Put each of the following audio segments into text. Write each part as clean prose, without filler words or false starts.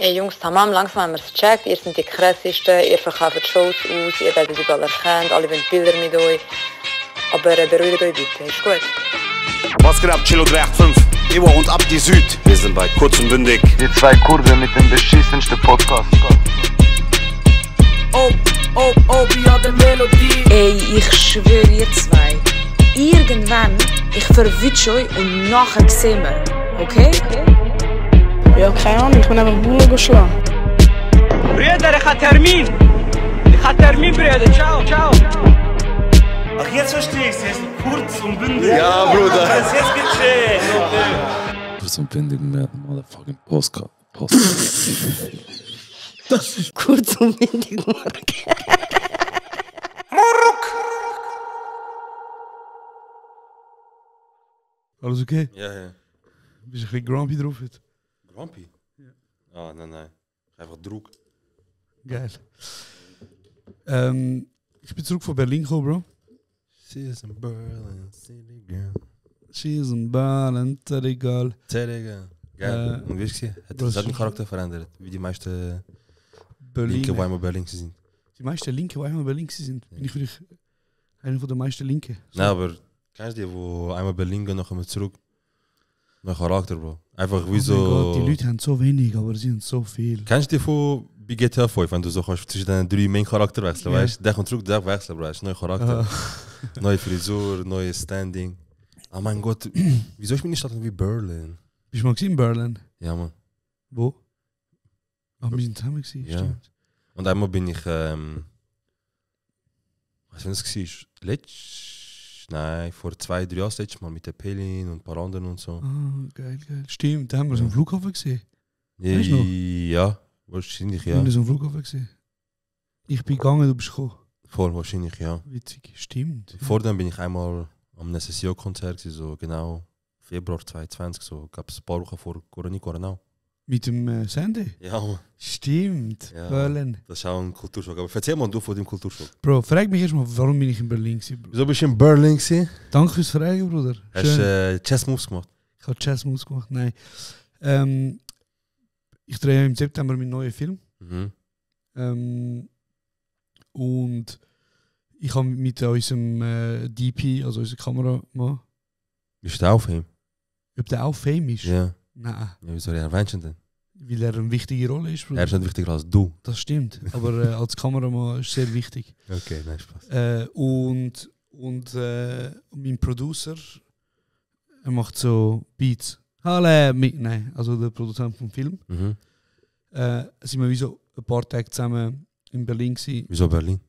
Ey Jungs, tamam, langsam haben wir es gecheckt. Ihr seid die krassesten, ihr verkauft Shows aus, ihr werdet überall erkannt, alle wollen Bilder mit euch. Aber beruhigt euch bitte, ist gut. Was geht ab, Chilo 385? Ewa und Abdi Süd. Wir sind bei Kurz und Bündig. Die zwei Kurven mit dem beschissensten Podcast. wie hat der Melodie. Ey, ich schwöre ihr zwei. Irgendwann, ich verwünsche euch und nachher sehen wir. Okay? Ja, keine Ahnung, ich bin einfach Bullen geschlagen. Brüder, ich habe Termin. Brüder. Ciao. Ach, jetzt verstehe ich es. Jetzt kurz und bündig. Ja, Bruder. Jetzt gecheckt. Kurz und bündig mit motherfucking Postcard. Das ist kurz und windig, Mark. Alles okay? Ja. Bist du ein bisschen grumpy drauf heute? Grumpy? Ja. Ah, nein. Einfach Druck. Geil. Ich bin zurück von Berlin gekommen, Bro. She is in Berlin, city girl. She is in Berlin, city girl. Geil. Und wie ist es? Hat Bro, seinen Charakter verändert? Wie die meisten Berlin. Linke, die einmal Berlin sind. Die meisten Linke, die einmal Berlin sind. Bin ich wirklich einer von der meisten Linken. So. Nein, aber kennst du die, die einmal Berlin gehen, nachher zurück? Neuen Charakter, Bro. Einfach wie so... Oh mein Gott, die Leute haben so wenig, aber sie haben so viel. Kennst du die von bei GTA 5, wenn du so kannst zwischen den 3 Main-Charakter wechseln, Ja. weißt du? Der kommt zurück, der wechseln, Bro. Ist neuer Charakter, neue Frisur, neues Standing. Oh mein Gott, wieso ist meine Stadt wie Berlin? Bist du mal in Berlin? Ja, Mann. Wo? Ah, wir sind zusammen gewesen, Ja. stimmt. Und einmal bin ich, was war das? Vor 2-3 Jahren das letzte Mal mit der Pelin und ein paar anderen und so. Ah, geil. Stimmt, da haben wir uns am Flughafen gesehen. Weißt du noch? Ja, wahrscheinlich Wir haben ja. uns am Flughafen gesehen. Ich bin gegangen, du bist gekommen. Voll, wahrscheinlich ja. Witzig, stimmt. Vor dem bin ich einmal am SSIO-Konzert, so genau Februar 2020, so gab es ein paar Wochen vor Coronao. Mit dem Sandy? Ja, Mann. Stimmt, Ja. Berlin. Das ist auch ein Kulturschock. Aber erzähl mal du von dem Kulturschock. Bro, frag mich erstmal, warum bin ich in Berlin gewesen, Bro? Wieso bist du in Berlin gewesen? Danke fürs Fragen, Bruder. Hast du Chess Moves gemacht? Ich habe Chess-Moves gemacht, nein. Ich drehe im September meinen neuen Film. Mhm. Und ich habe mit unserem DP, also unserem Kameramann, Bist du auch Fame? ob der auch Fame ist? Ja. Nein, Ja, wieso erwähnst du denn? weil er eine wichtige Rolle ist, Bruder. Er ist nicht wichtiger als du. Das stimmt, aber als Kameramann ist sehr wichtig. Okay, nein, Spaß. Und mein Producer, er macht so Beats. Nein, also der Produzent vom Film. Mhm. Sind wir wie so ein paar Tage zusammen in Berlin gewesen. Wieso Berlin?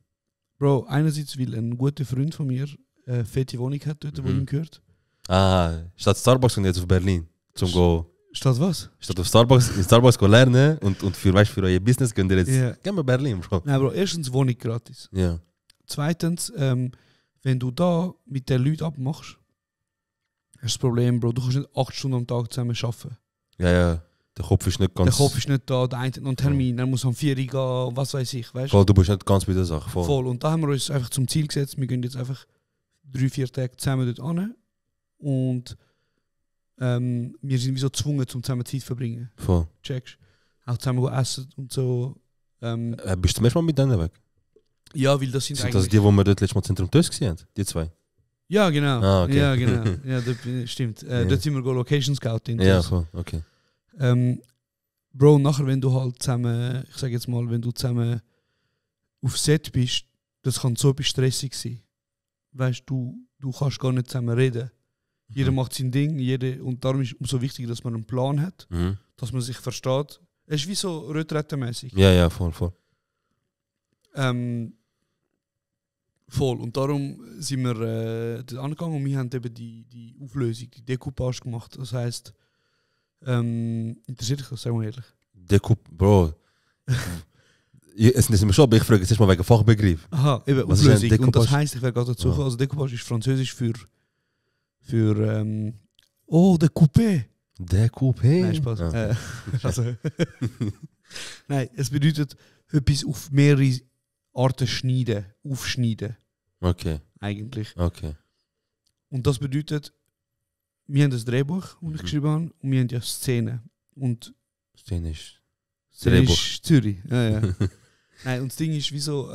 Bro, einerseits, weil ein guter Freund von mir eine fette Wohnung hat dort, wo ihm gehört. Ah, statt Starbucks und jetzt auf Berlin. Zum go. Statt was? Statt auf Starbucks, in Starbucks go lernen und für, weißt, für euer Business könnt ihr jetzt. Ja. Gehen wir Berlin, Bro. Nein, Bro, erstens Wohnung gratis. Ja. Zweitens, wenn du da mit den Leuten abmachst, hast du das Problem, Bro, du kannst nicht 8 Stunden am Tag zusammen arbeiten. Ja. Der Kopf ist nicht ganz. Der Kopf ist nicht da, der eine hat noch einen Termin, er muss um 4 Uhr gehen, was weiß ich, weißt Voll, du bist nicht ganz bei der Sache. Voll. Voll. Und da haben wir uns einfach zum Ziel gesetzt, wir gehen jetzt einfach 3-4 Tage zusammen dort hin und wir sind wie so gezwungen, zum zusammen Zeit zu verbringen. Voll. Checkst? Auch zusammen essen und so. Bist du manchmal mit denen weg? Ja, weil das sind Sind eigentlich... das die, wo wir dort letztes Mal Zentrum Tös gesehen haben? Die zwei? Ja, genau. Ah, okay. Ja, genau. Ja, stimmt. Dort sind wir Location Scouting. Ja, voll. Okay. Bro, nachher, wenn du halt zusammen, ich sag jetzt mal, wenn du zusammen auf Set bist, das kann so etwas stressig sein. Weißt du kannst gar nicht zusammen reden. Jeder macht sein Ding, und darum ist es umso wichtiger, dass man einen Plan hat, Mhm. dass man sich versteht. Es ist wie so Retrette-mäßig. Ja, voll. Voll. Und darum sind wir dort angegangen und wir haben eben die Auflösung, die Decoupage gemacht. Das heisst, interessiert dich das, sagen wir ehrlich? Bro. Es ist mir schon, aber ich frage jetzt mal wegen Fachbegriff. Aha, eben Was ist ein Auflösung. Und das Decoupage? heisst, ich werde gerade dazu kommen, Ja. also Decoupage ist französisch für der Coupé. Decoupé? Nein, Spaß. Ja. Also, nein, es bedeutet etwas auf mehrere Arten schneiden, aufschneiden, Okay. eigentlich. Okay. Und das bedeutet, wir haben das Drehbuch, das ich geschrieben habe, und wir haben ja Szenen. Und Szene ist Drehbuch. ist Zürich. Ja. Nein, und das Ding ist, wieso,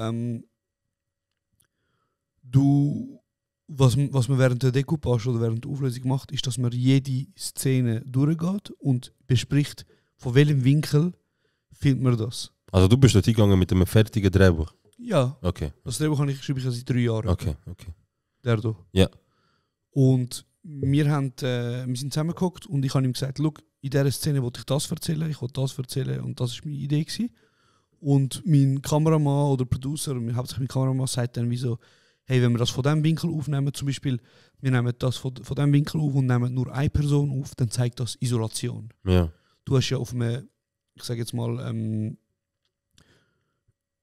was man während der Decoupage oder während der Auflösung macht, ist, dass man jede Szene durchgeht und bespricht, von welchem Winkel filmt man das. Also du bist dort hingegangen mit einem fertigen Drehbuch? Ja. Okay. Das Drehbuch schreibe ich seit 3 Jahren. Okay. Der da. Ja. Und wir sind zusammengeguckt und ich habe ihm gesagt, schau, in dieser Szene wollte ich das erzählen, ich wollte das erzählen und das war meine Idee gewesen. Und mein Kameramann oder Producer, hauptsächlich mein Kameramann, sagt dann wie so, hey, wenn wir das von diesem Winkel aufnehmen, zum Beispiel, wir nehmen das von diesem Winkel auf und nehmen nur eine Person auf, dann zeigt das Isolation. Ja. Du hast ja auf einem, ich sage jetzt mal,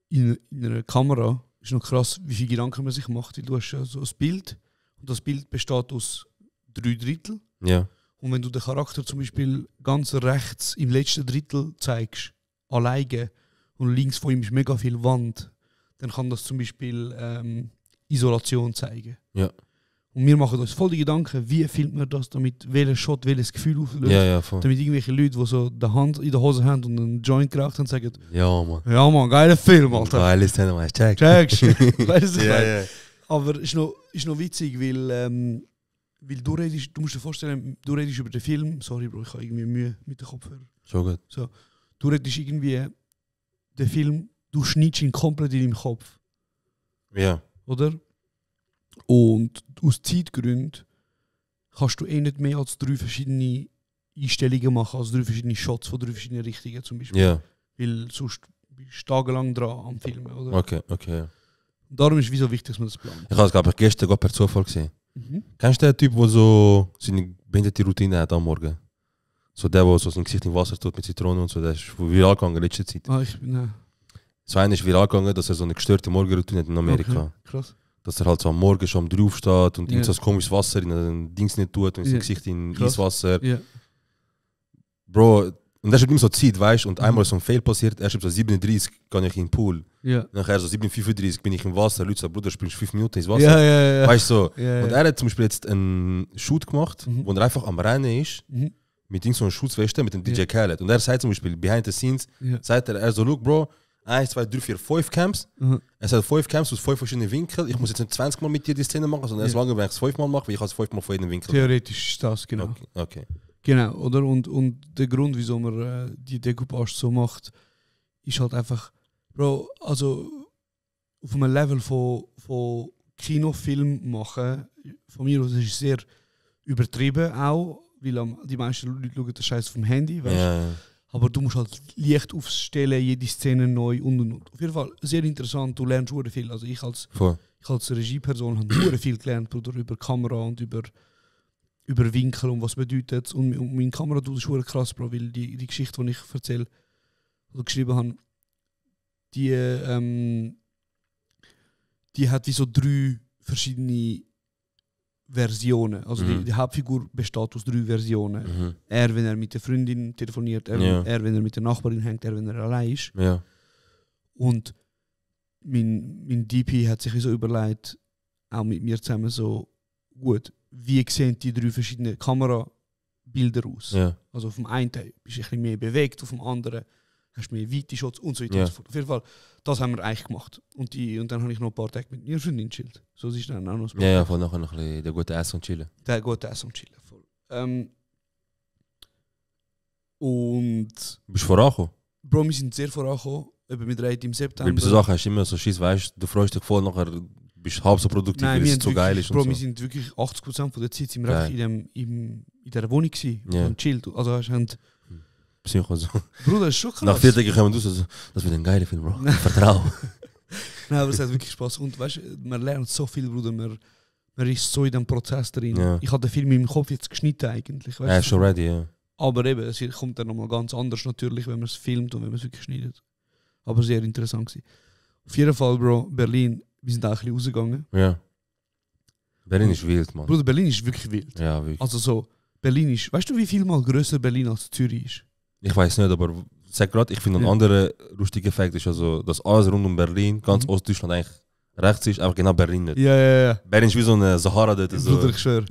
in einer Kamera, ist noch krass, wie viele Gedanken man sich macht, weil du hast ja so ein Bild und das Bild besteht aus 3/3. Ja. Und wenn du den Charakter zum Beispiel ganz rechts im letzten Drittel zeigst, alleine, und links von ihm ist mega viel Wand, dann kann das zum Beispiel Isolation zeigen. Ja. Und wir machen uns voll die Gedanken, wie filmt man das, damit welcher Shot welches Gefühl auslöst. Ja, voll. Damit irgendwelche Leute, die so die Hand in der Hose haben und einen Joint geraucht haben, sagen, Ja, Mann. ja Mann, geiler Film, Alter. Geil ist der, check. Checkst. Weißt du, Ja. aber ist noch witzig, weil du redest, du musst dir vorstellen, du redest über den Film, sorry Bro, ich habe irgendwie Mühe mit dem Kopfhörer. Schon gut. So, du redest irgendwie den Film, du schneidest ihn komplett in deinem Kopf, Ja. oder? Und aus Zeitgründen kannst du nicht mehr als 3 verschiedene Einstellungen machen, als 3 verschiedene Shots von 3 verschiedenen Richtungen zum Beispiel. Ja. Weil sonst bist du tagelang dran am Filmen, oder? Okay, ja. Und darum ist es so wichtig, dass man das plant. Ich habe es, glaube ich, gestern gerade per Zufall gesehen. Kennst du den Typ, der so seine behinderte Routine hat am Morgen? So der so sein Gesicht im Wasser tut mit Zitrone und so, der ist viral gegangen in letzter Zeit. Nein. So einer ist viral gegangen, dass er so eine gestörte Morgenroutine hat in Amerika. Okay, krass. Dass er halt so am Morgen schon um 3 aufsteht und Ja. so komisches Wasser in ein Dings nicht tut und sein Ja. Gesicht in Krass. Eiswasser. Ja. Bro, und der schreibt immer so Zeit, weißt du? Und einmal ist so ein Fail passiert, er schreibt so 37, kann ich in den Pool. Ja. Nachher so 7:35 bin ich im Wasser, Leute sagen, Bruder, spielst 5 Minuten ins Wasser. Ja. Weißt du so. Ja. Und er hat zum Beispiel jetzt einen Shoot gemacht, wo er einfach am Rennen ist, mit so einer Schutzweste, mit dem DJ Khaled. Und er sagt zum Beispiel, behind the scenes, sagt er so, look Bro, 1, 2, 3, 4, 5 Camps. Er sagt 5 Camps aus 5 verschiedenen Winkeln. Ich muss jetzt nicht 20 Mal mit dir die Szene machen, sondern erst lange, wenn ich es 5 Mal mache, weil ich es 5 Mal von jedem Winkel. Theoretisch ist das, genau. Okay. Genau, oder? Und der Grund, wieso man die Decoupage so macht, ist halt einfach, Bro, also auf einem Level von Kinofilm machen, von mir aus ist es sehr übertrieben auch, weil die meisten Leute schauen den Scheiß vom Handy, weißt? Ja. Aber du musst halt Licht aufstellen, jede Szene neu und. Auf jeden Fall sehr interessant, du lernst sehr viel. Also ich als Regieperson habe sehr viel gelernt, Bruder, über Kamera und über Winkel und was bedeutet es. Und mein Kameradude ist sehr krass, Bro, weil die Geschichte, die ich erzähle oder geschrieben habe, die hat wie so 3 verschiedene Versionen. Also die Hauptfigur besteht aus 3 Versionen. Er, wenn er mit der Freundin telefoniert, er, wenn er mit der Nachbarin hängt, er, wenn er allein ist. Ja. Und mein DP hat sich so überlegt, auch mit mir zusammen so, gut, wie sehen die 3 verschiedenen Kamerabilder aus? Ja. Also auf dem einen bist du ein bisschen mehr bewegt, auf dem anderen hast du mehr weite Shots und so weiter und so fort. Auf jeden Fall, das haben wir eigentlich gemacht. Und dann habe ich noch ein paar Tage mit mir Freundin gechillt. So ist dann auch noch das Ja, voll nachher noch ein bisschen der gute Essen und chillen. Der gute Essen und chillen, voll. Und... Bist du vorangekommen? Bro, wir sind sehr vorangekommen. Eben mit Reit im September. Weil bei so Sachen hast du immer so Schiss, weißt du, freust dich voll, nachher bist du halb so produktiv, weil es so geil ist. Bro, und wir so. sind wirklich 80% von der Zeit sind wir in dieser Wohnung gewesen und chillt. Also hast du... Psycho so. Bruder, das ist schon krass. Nach 4 Tagen kommen wir raus, so, das wird ein geiler Film, Bro. Vertrau. Nein, aber es hat wirklich Spaß. Und weißt du, man lernt so viel, Bruder. Man ist so in dem Prozess drin. Ja. Ich habe den Film in meinem Kopf jetzt geschnitten eigentlich. Er ist schon ready, ja. Aber eben, es kommt dann nochmal ganz anders natürlich, wenn man es filmt und wenn man es wirklich schneidet. Aber sehr interessant gewesen. Auf jeden Fall, Bro, Berlin, wir sind auch ein bisschen rausgegangen. Ja. Berlin ist wild, Mann. Bruder, Berlin ist wirklich wild. Ja, wirklich. Also so, Berlin ist, weißt du, wie viel mal grösser Berlin als Zürich ist? Ich weiß nicht, aber sag gerade, ich finde ein anderer lustiger Fakt ist also, dass alles rund um Berlin, ganz Ostdeutschland eigentlich rechts ist, aber genau Berlin nicht. Ja. Berlin ist wie so eine Sahara dort. So. Bruder, ich schwöre.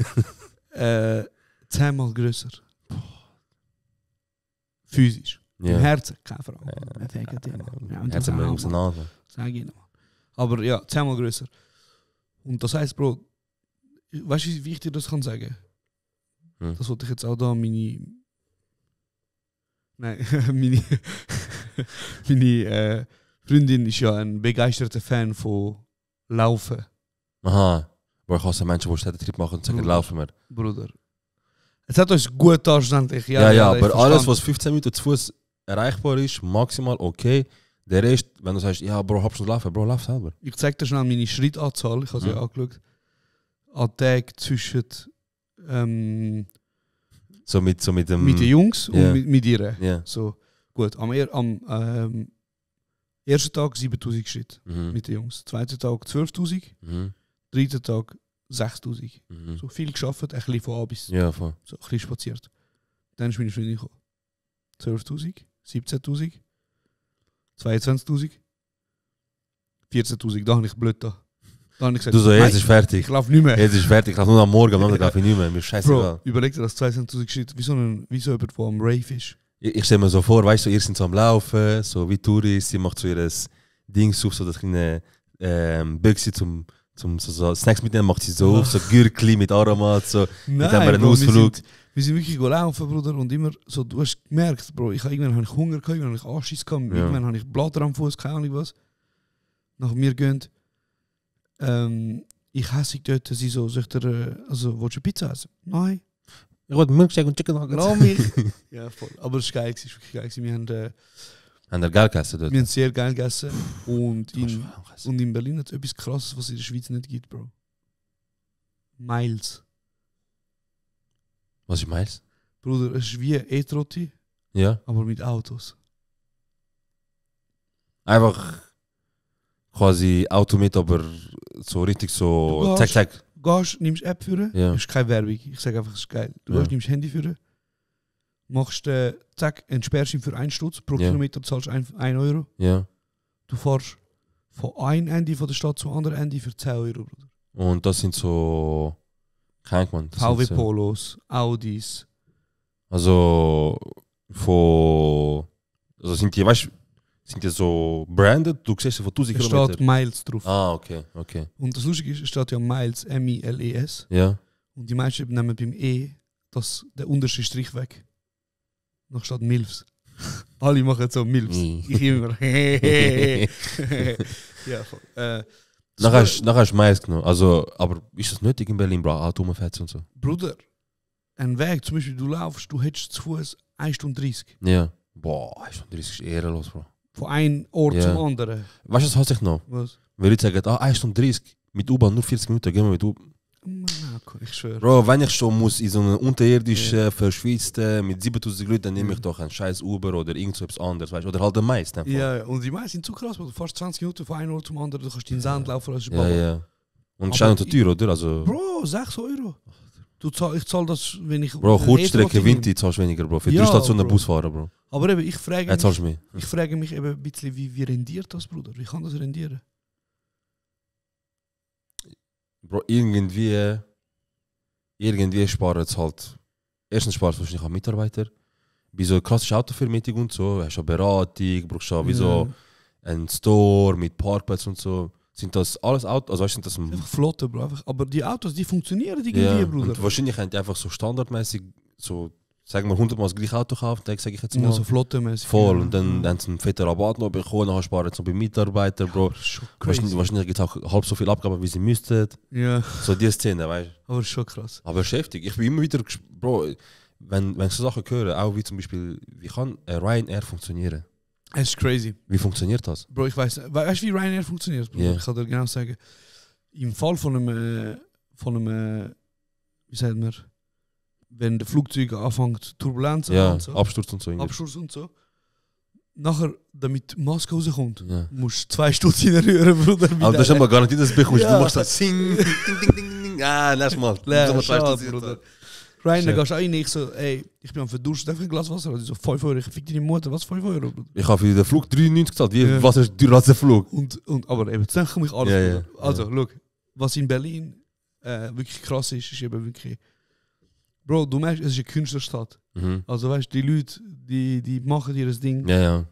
10-mal grösser. Physisch. Im Herzen, keine Frage. Herzen wir auseinander. Sag ich noch. Aber ja, 10-mal grösser. Und das heisst, Bro, weißt du, wie ich dir das kann sagen? Das wollte ich jetzt auch da meine Freundin ist ja ein begeisterter Fan von Laufen. Aha. Aber ich hasse Menschen, die Städtetrip machen und sagen, laufen wir. Bruder. Es hat uns gut da schlussendlich. Ja, aber alles, was 15 Minuten zu Fuß erreichbar ist, maximal okay. Der Rest, wenn du sagst, ja, Bro, hab schon laufen, Bro, lauf selber. Ich zeig dir schnell meine Schrittanzahl, ich habe sie ja angeschaut. An Tag zwischen mit den Jungs und mit ihr. Yeah. So, gut, am ersten Tag 7000 Schritte mit den Jungs. Zweiten Tag 12.000. Dritten Tag 6.000. So viel geschafft, ein bisschen von A bis ja, voll. So ein bisschen spaziert. Dann ist meine Freundin gekommen. 12.000, 17.000, 22.000, 14.000. Da habe ich blöd da. Da habe ich gesagt, du so, jetzt ist fertig. Ich laufe nicht mehr. Jetzt ist fertig, ich laufe nur am Morgen, am Abend laufe ich nicht mehr. Mir ist scheißegal. Bro, überleg dir das 22.000 Schritte, wie so jemand, der am Rave ist. Ich stelle mir so vor, weißt du, ihr seid so am Laufen, so wie Touris, sie macht so ihr Ding auf, so das kleine Büchse zum so Snacks mitnehmen, macht sie so auf, so Gürkli mit Aromat, so. Nein, haben wir einen Ausflug. Wir sind wirklich gelaufen, Bruder, und immer so, du hast gemerkt, Bro, irgendwann habe ich Hunger gehabt, irgendwann habe ich Anschiss gehabt, irgendwann habe ich Blatter am Fuß, keine Ahnung was. Nach mir gehen. Ich hasse dort, sie so, sagt er, also, willst du Pizza essen? Nein. Ich wollte Milkshake und Chicken Nuggets. Lass mich. Ja, voll. Aber es war geil, es war wirklich geil. Wir haben geil gegessen dort? Wir haben sehr geil gegessen. Und in Berlin hat es etwas Krasses, was es in der Schweiz nicht gibt, Bro. Miles. Was ist Miles? Bruder, es ist wie E-Trotti, ja, aber mit Autos. Einfach quasi Auto mit, aber so richtig so zack. Gehst, nimmst App führen, ja. Ist keine Werbung. Ich sage einfach, es ist geil. Du gehst, nimmst Handy führen, machst zack, entsperrst ihn für 1 Stutz, pro Kilometer zahlst 1 Euro. Ja. Du fährst von einem Ende von der Stadt zum anderen Ende für 10 Euro, Bruder. Und das sind so VW Polos, Audis. Also sind die, weißt du, sind die so branded? Du siehst sie von 1000 Kilometern? Es steht Miles drauf. Ah, okay. Und das Lustige ist, es steht ja Miles, M-I-L-E-S. Ja. Und die meisten nehmen beim E der unterste Strich weg. Noch steht Milfs. Alle machen so Milfs. Ich immer. Ja, voll. Nachher hast du Miles genommen. Also, aber ist das nötig in Berlin, Bro? Auto und so? Bruder, ein Weg, zum Beispiel du laufst, du hättest zu Fuß 1 Stunde 30. Ja. Boah, 1 Stunde 30 ist ehrenlos, Bro. Von einem Ort zum anderen. Weißt du, was hasse ich noch? Was? Wenn ich sage, 1 Stunde 30 mit U-Bahn, nur 40 Minuten, gehen wir mit U-Bahn. Ich schwöre. Bro, wenn ich schon muss in so eine unterirdische, verschwitzte, mit 7000 Leuten, dann nehme ich doch einen scheiß Uber oder irgend so etwas anderes, weißt du? Oder halt den Mais. Ja, und die Mais sind zu krass, du fährst 20 Minuten von einem Ort zum anderen, du kannst in den Sand laufen, das ist ja. Und es ist auch noch teuer, oder? Also, Bro, 6 Euro. Ich zahle das, wenn ich... Bro, Kurzstrecke, Winter zahlst du weniger, Bro. Für 3 Stationen Bus fahren, Bro. Aber eben, ich frage mich eben ein bisschen, wie rendiert das, Bruder? Wie kann das rendieren? Bro, irgendwie sparen es halt. Erstens spart es wahrscheinlich auch Mitarbeiter. Bei so klassischen Autovermietung und so, hast du Beratung, brauchst du wie so einen Store mit Parkplatz und so. Sind das alles Autos? Also sind das einfach Flotte, Bro. Aber die Autos, die funktionieren irgendwie, Bruder. Und wahrscheinlich haben die einfach so standardmäßig so, sagen wir 100 Mal das gleiche Auto gekauft, sage ich jetzt mal. Ja, so flottemäßig. Voll. Und dann haben sie einen fetten Rabatt noch bekommen, nachher sparen sie so bei Mitarbeitern, Bro. Wahrscheinlich gibt es auch halb so viel Abgaben, wie sie müssten. Ja. So die Szene, weißt du. Aber das ist schon krass. Aber beschäftigt. Ich bin immer wieder, Bro, wenn ich so Sachen höre, auch wie zum Beispiel, wie kann Ryanair funktionieren? Es ist crazy. Wie funktioniert das? Bro, ich weißt du, wie Ryanair funktioniert? Bro? Yeah. Ich kann dir genau sagen, im Fall von einem wie sagt man, wenn der Flugzeug anfängt Turbulenz und so. Absturz und so. Absturz und so. Nachher, damit die Maske rauskommt, musst du 2 Stunden reinrühren, Bruder. Aber das ist aber garantiert, dass du bekommst. Du machst das Sing, ding, ding, ding, ding. Lass mal. Bruder. Ryanair gehst du rein, ich so, ey, ich bin am Verdursten, darf ich ein Glas Wasser? Also so 5 Euro, ich fick deine Mutter, was 5 Euro? Bruder? Ich habe für den Flug 93 gezahlt, wie Wasser ist teurer als der Flug. Aber eben, jetzt denke ich alles. Also, schau, was in Berlin wirklich krass ist eben wirklich, Bro, du merkst, es ist eine Künstlerstadt. Also weißt du, die Leute, die machen ihr das Ding. Ja, ja.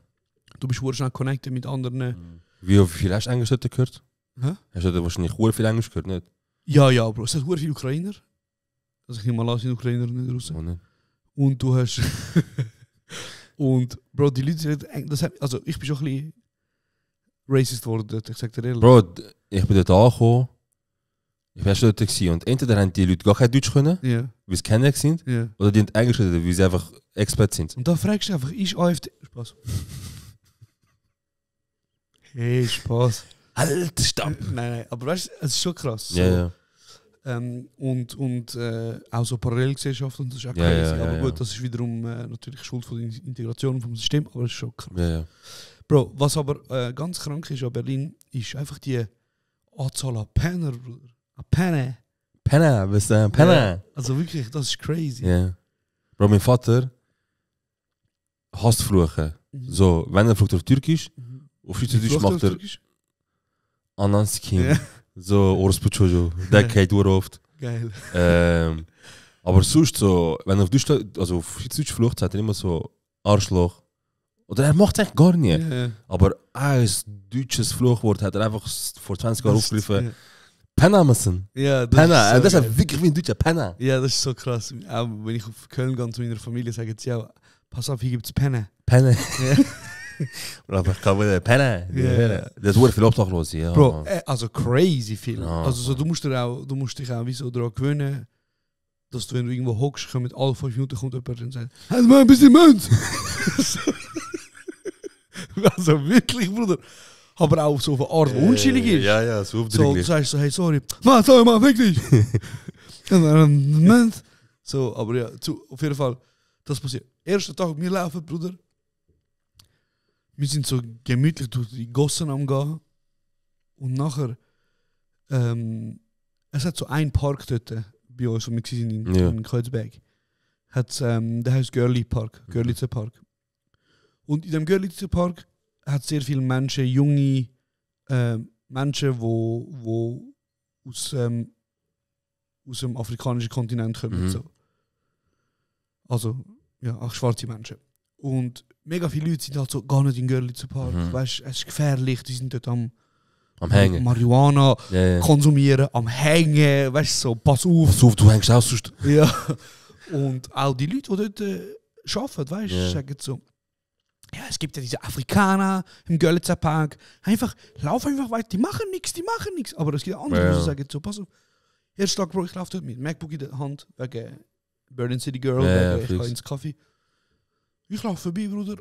Du bist schnell connected mit anderen. Wie viel hast du Englisch dort gehört? Hä? Hast du dort wahrscheinlich sehr viel Englisch gehört, nicht? Ja, Bro. Es hat sehr viele Ukrainer. Also ich nehme mal an, sind Ukrainer nicht raus. Oh, nicht. Und du hast... Und Bro, die Leute sind... Also ich bin schon ein bisschen racist geworden dort, ich sag dir ehrlich. Bro, ich bin dort angekommen. Ich war schon dort gewesen. Und entweder haben die Leute gar kein Deutsch können, Ja. weil sie Kenner sind, Ja. oder die haben Englisch können, weil sie einfach Expert sind. Und da fragst du einfach, ist AfD... Spaß. Hey, Spaß. Alter, Stamm! Nein, aber weißt du, es ist schon krass. So. Ja, ja. Und auch so Parallelgesellschaft und das ist auch Ja, crazy. ja, aber ja, gut, ja. das ist wiederum natürlich Schuld von der Integration vom System, aber es ist schon krass. Ja, ja. Bro, was aber ganz krank ist an Berlin, ist einfach die Anzahl an Penner, Bruder. An Penner. Penner, was ist Penner? Ja, also wirklich, das ist crazy. Ja. Bro, mein Vater hasst Fluchen. So, wenn er flucht auf Türkisch, auf Schweizerdeutsch macht er Ananskin. Ja. So, Orospu Çocuğu. Der geht oft. Geil. Aber sonst so, wenn er auf Deutschland, also auf Schweizerdeutsch flucht, sagt er immer so Arschloch. Oder er macht es eigentlich gar nicht. Ja. Aber ein deutsches Fluchwort hat er einfach vor 20 Jahren aufgegriffen. Ja. Penner müssen. Ja, Penner. so Das geil. ist wirklich wie ein deutscher Penner. Ja, das ist so krass. Auch wenn ich auf Köln gehe zu meiner Familie, sagen sie auch, pass auf, hier gibt es Penner. Penner. Ja. Oder einfach kann man Penner. Ja. Das wurde viel obdachlos, ja. Bro, also crazy viel. Ja. Also so, du musst dich auch wie so daran gewöhnen, dass du, wenn du irgendwo hockst, mit alle 5 Minuten kommt jemand und sagt, halt mal ein bisschen Mund. Also wirklich, Bruder. Aber auch so auf eine Art, die unschuldig ist. Ja, ja, so So, du aufdringlich. sagst so, hey, sorry. Mann, sorry, Mann, fick dich. Und dann, Moment. So, aber ja, auf jeden Fall, das passiert. Erster Tag, wir laufen, Bruder. Wir sind so gemütlich durch die Gossen am Gehen. Und nachher, es hat so einen Park dort bei uns, wo wir waren in Kreuzberg. Der heißt Görli Park, Görlitzer Park. Und in dem Görlitzer Park hat sehr viele Menschen, junge Menschen, die aus dem afrikanischen Kontinent kommen. So. Also, ja, auch schwarze Menschen. Und mega viele Leute sind halt so gar nicht in Görlitzer Park. Weißt, es ist gefährlich, die sind dort am Hängen. Marihuana Ja. konsumieren, am Hängen, weißt du, so, pass auf. Pass auf, du hängst auch sonst. Ja. Und auch die Leute, die dort arbeiten, weißt du, sagen so, ja, es gibt ja diese Afrikaner im Görlitzer Park. Lauf einfach weiter, die machen nichts. Aber es gibt auch andere, die sagen so, pass auf. Erster Tag, Bro, ich laufe dort mit MacBook in der Hand, wegen Berlin City Girl, wegen ich gehe ins Kaffee. Ich laufe vorbei, Bruder.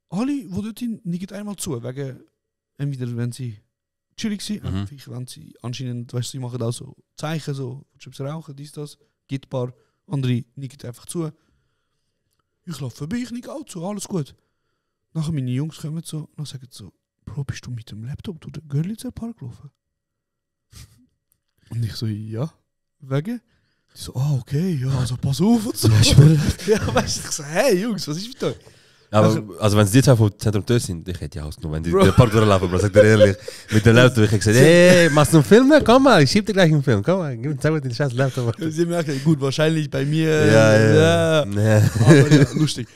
Alle, die dort sind, nicken einmal zu, wegen, entweder wenn sie chillig sind, wenn sie anscheinend, weißt du, sie machen auch so Zeichen, so, willst du rauchen, dies, das, Gitarre, andere nicken einfach zu. Ich laufe vorbei, ich nicke auch zu, alles gut. Nachher meine Jungs kommen so und sagen so, Bro, bist du mit dem Laptop durch den Görlitzer Park gelaufen? Und ich so, ja, wegen? Die so, okay, ja, also pass auf und so. Ja, weißt du, ich so, hey Jungs, was ist mit euch? Aber, also wenn sie jetzt auch vom Zentrum Tür sind, ich hätte ja ausgenommen, wenn die den Park durchlaufen, Bro, sag dir ehrlich, mit dem Laptop, ich hätte gesagt, hey, machst du einen Film? Komm mal, ich schieb dir gleich einen Film, komm mal, zeig mir den scheiß Laptop. Sie merken, gut, wahrscheinlich bei mir, Ja. aber ja, lustig.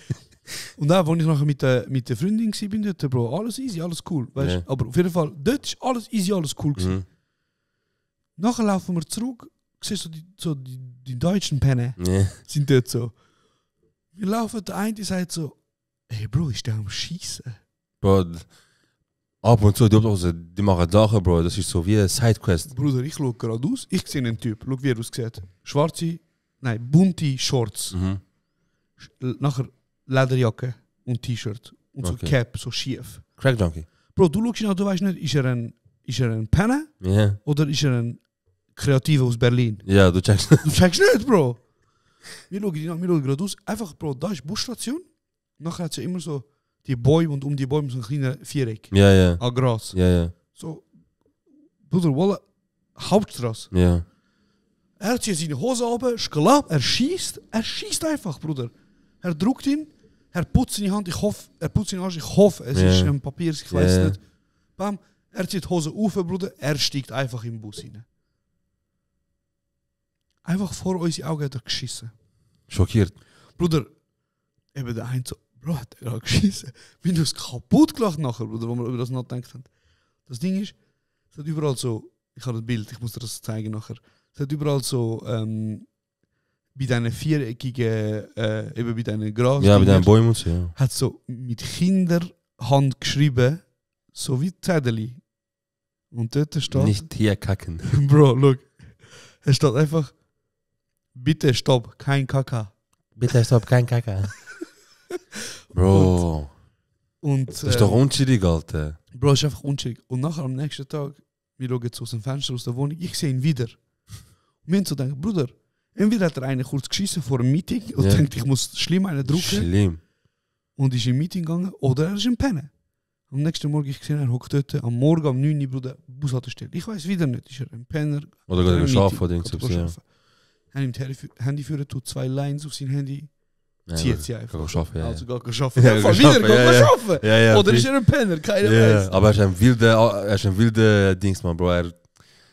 Und dann, als ich nachher mit der Freundin war, dort, Bro, alles easy, alles cool, weißt? Ja. Aber auf jeden Fall, dort war alles easy, alles cool gewesen. Nachher laufen wir zurück, siehst du die deutschen Penner sind dort so. Wir laufen, der eine sagt so, hey Bro, ist der am Schießen? Bro, ab und zu, die machen Sachen, Bro, das ist so wie eine Sidequest. Bruder, ich schaue gerade aus, ich sehe einen Typ, schau wie er aussieht. Bunte Shorts. Nachher Lederjacke und T-Shirt. Und so Cap, so schief. Crack Junkie. Bro, du schaust ihn an, du weißt nicht, ist er ein Penner oder ist er ein Kreativer aus Berlin? Ja, du checkst. Du checkst nicht, Bro. Wir schauen gerade aus. Einfach, Bro, da ist Busstation. Nachher hat sie immer so die Bäume und um die Bäume so ein kleiner Viereck. Ja. An Gras. Ja. So, Bruder, Wolle, Hauptstraße. Ja. Er zieht seine Hose runter, schlapp, er schießt einfach, Bruder. Er drückt ihn, er putzt seine Hand, er putzt seine Arsch, ich hoffe, es ist ein Papier, ich weiß nicht. Bam, er zieht die Hose auf, Bruder, er steigt einfach im Bus rein. Einfach vor unsere Augen hat er geschissen. Schockiert. Bruder, eben der eine so, Bro, hat er gerade geschissen. Wir haben uns kaputt gelacht nachher, Bruder, wo wir über das nachgedacht haben. Das Ding ist, es hat überall so, ich habe das Bild, ich muss dir das zeigen nachher. Es hat überall so, bei diesen viereckigen, eben bei diesen Gras. Ja, bei diesen Bäumen und so, ja. Hat so mit Kinderhand geschrieben, so wie Zettel. Und dort steht... Nicht hier kacken. Bro, look. Es steht einfach, bitte stopp, kein Kaka. Bitte stopp, kein Kaka. Bro. Und, das ist doch unschuldig, Alter. Bro, ist einfach unschuldig. Und nachher am nächsten Tag, wir schauen jetzt aus dem Fenster aus der Wohnung, ich sehe ihn wieder. Und wir haben so gedacht, Bruder, entweder hat er einen kurz geschissen vor einem Meeting und denkt, ich muss schlimm einen drucken. Schlimm. Und ist im Meeting gegangen, oder er ist im Pennen. Am nächsten Morgen ich gesehen, er hockt dort, am Morgen um 9 Uhr, Bruder, Bushaltestelle. Ich weiß wieder nicht, ist er ein Penner? Oder geht er schlafen oder irgendwas, ja. Er nimmt Handy führen, tut 2 Lines auf sein Handy, zieht sie einfach. Geht schaffen, ja. Also geht schaffen. Ja, wieder geht schaffen. Ja, oder ist er ein Penner? Keiner weiß. Aber er ist ein wilder Dings, man, Bro. Er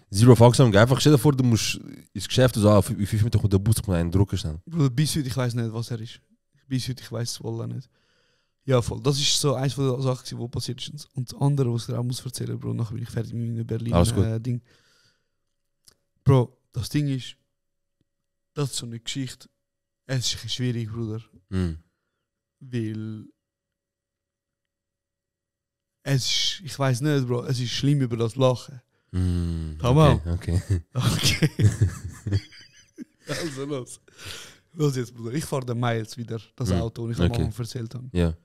zero Volksam, einfach stell dir vor, du musst ins Geschäft so auf 5 Minuten mit der Bus einen Drucker stellen. Bruder, bis heute, ich weiß nicht, was er ist. Bis heute, ich weiß es wohl nicht. Ja, voll. Das ist so eins von den Sachen, die passiert ist. Und das andere, was ich dir auch muss erzählen, Bro, nachher bin ich fertig mit meinem Berlin-Ding. Bro, das Ding ist, das ist so eine Geschichte. Es ist ein bisschen schwierig, Bruder. Weil es ist, ich weiß nicht, Bro, es ist schlimm über das Lachen. Tamam. Okay. Also los. Los jetzt, Bruder. Ich fahre den Miles wieder, das Auto, und ich habe mal erzählt habe. Ja.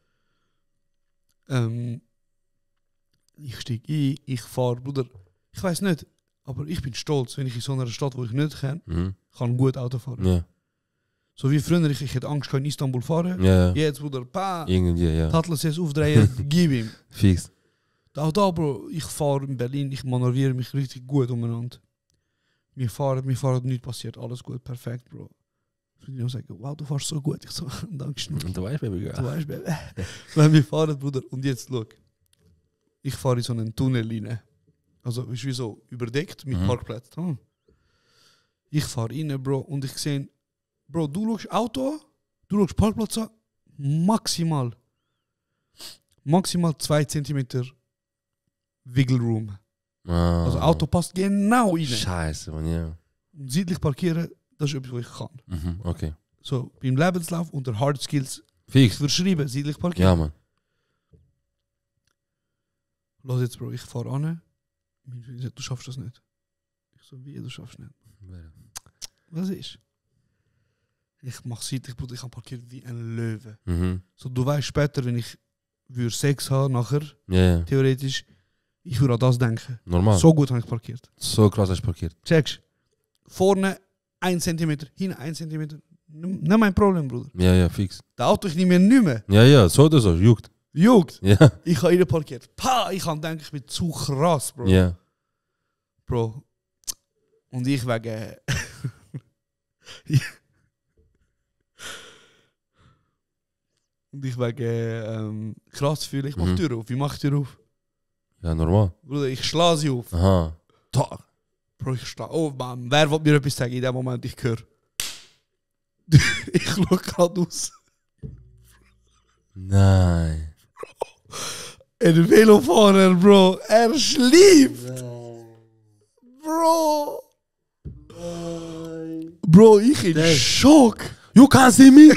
Ich steige ein, ich fahre, Bruder, ich weiß nicht, aber ich bin stolz, wenn ich in so einer Stadt, wo ich nicht kenne, kann gut Auto fahren. Ja. So wie früher, ich hätte Angst, in Istanbul fahren. Ja. Jetzt, Bruder, pa, irgendwie, ja. Tatlas jetzt aufdrehen, gib ihm. Fix. Auch da, Bro, ich fahre in Berlin, ich manövriere mich richtig gut umeinander. Mir fahren, nichts passiert, alles gut, perfekt, Bro. Ich sage, wow, du fährst so gut. Ich so, danke schön. Du weißt, Baby, Du weißt, Baby. Wenn wir fahren, Bruder, und jetzt, look, ich fahre in so einen Tunnel rein. Also, ist wie so überdeckt mit Parkplätzen. Ich fahre rein, Bro, und ich sehe, Bro, du schaust Auto, du schaust Parkplatz an, maximal 2 Zentimeter Wiggle Room. Also, Auto passt genau rein. Scheiße, man, ja. Und seitlich parkieren, das ist etwas, was ich kann. Okay. So, beim Lebenslauf unter Hard Skills Fix. verschrieben, seitlich parkieren. Ja, man. Los jetzt, Bro, ich fahre an. Du schaffst das nicht. Ich so, wie, du schaffst nicht? Was ist? Ich mache seitlich, Bruder, ich habe parkiert wie ein Löwe. So, du weißt später, wenn ich Sex habe, nachher, theoretisch, ich würde an das denken. Normal. So gut habe ich parkiert. So krass hast du parkiert. Checkst. Vorne 1 Zentimeter, hinten 1 Zentimeter. Nicht mein Problem, Bruder. Ja, fix. Das Auto ich nicht mehr. Ja, so oder so, juckt. Ja. Ich habe ihn parkiert. Pa, ich habe gedacht, ich bin zu krass, Bro. Ja. Bro. Und ich wegen... Und ich wegen krass fühle, ich mache die Tür auf. Wie mache ich die Tür auf? Ja, normal. Bruder, ich schlage sie auf. Aha. Tag. Bro, ich stehe auf, Mann. Wer will mir etwas sagen in dem Moment? Ich höre. Ich schaue gerade aus. Nein. Ein Velofahrer, Bro. Er schläft. Bro. Bro, ich in Schock. You can't see me.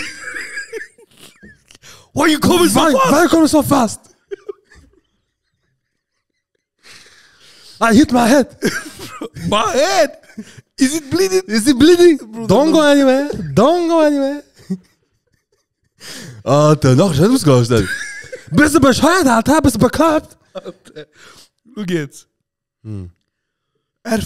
Why you coming so fast? Why you coming so fast? I hit my head. My head? Is it bleeding? Bro, don't go anywhere. Alter, noch schnell ausgestellt. Bist du bescheuert, Alter? Bist du bekloppt? Alter. Schau jetzt. Er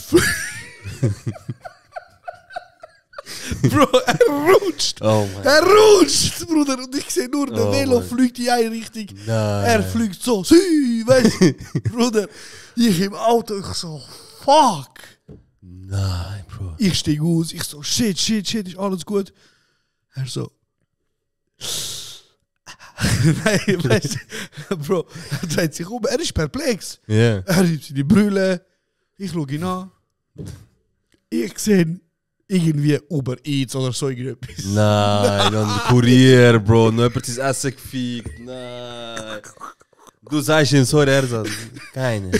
Bro, er rutscht. Oh mein er rutscht, Bruder. Und ich sehe nur, der Velo fliegt in eine Richtung. Nein. Er fliegt so, weißt du? Bruder, ich im Auto, ich so, fuck. Nein, Bro. Ich steige aus, ich so, shit, ist alles gut? Er so, nein, weißt du, Bro, er dreht sich um, er ist perplex. Yeah. Er nimmt seine Brille, ich schaue ihn an. Ich sehe, irgendwie Uber Eats oder so irgendetwas. Nein, dann Kurier, Bro. Noch jemand sein Essen gefickt. Nein. Du sagst ihm, sorry, er sagt, keine.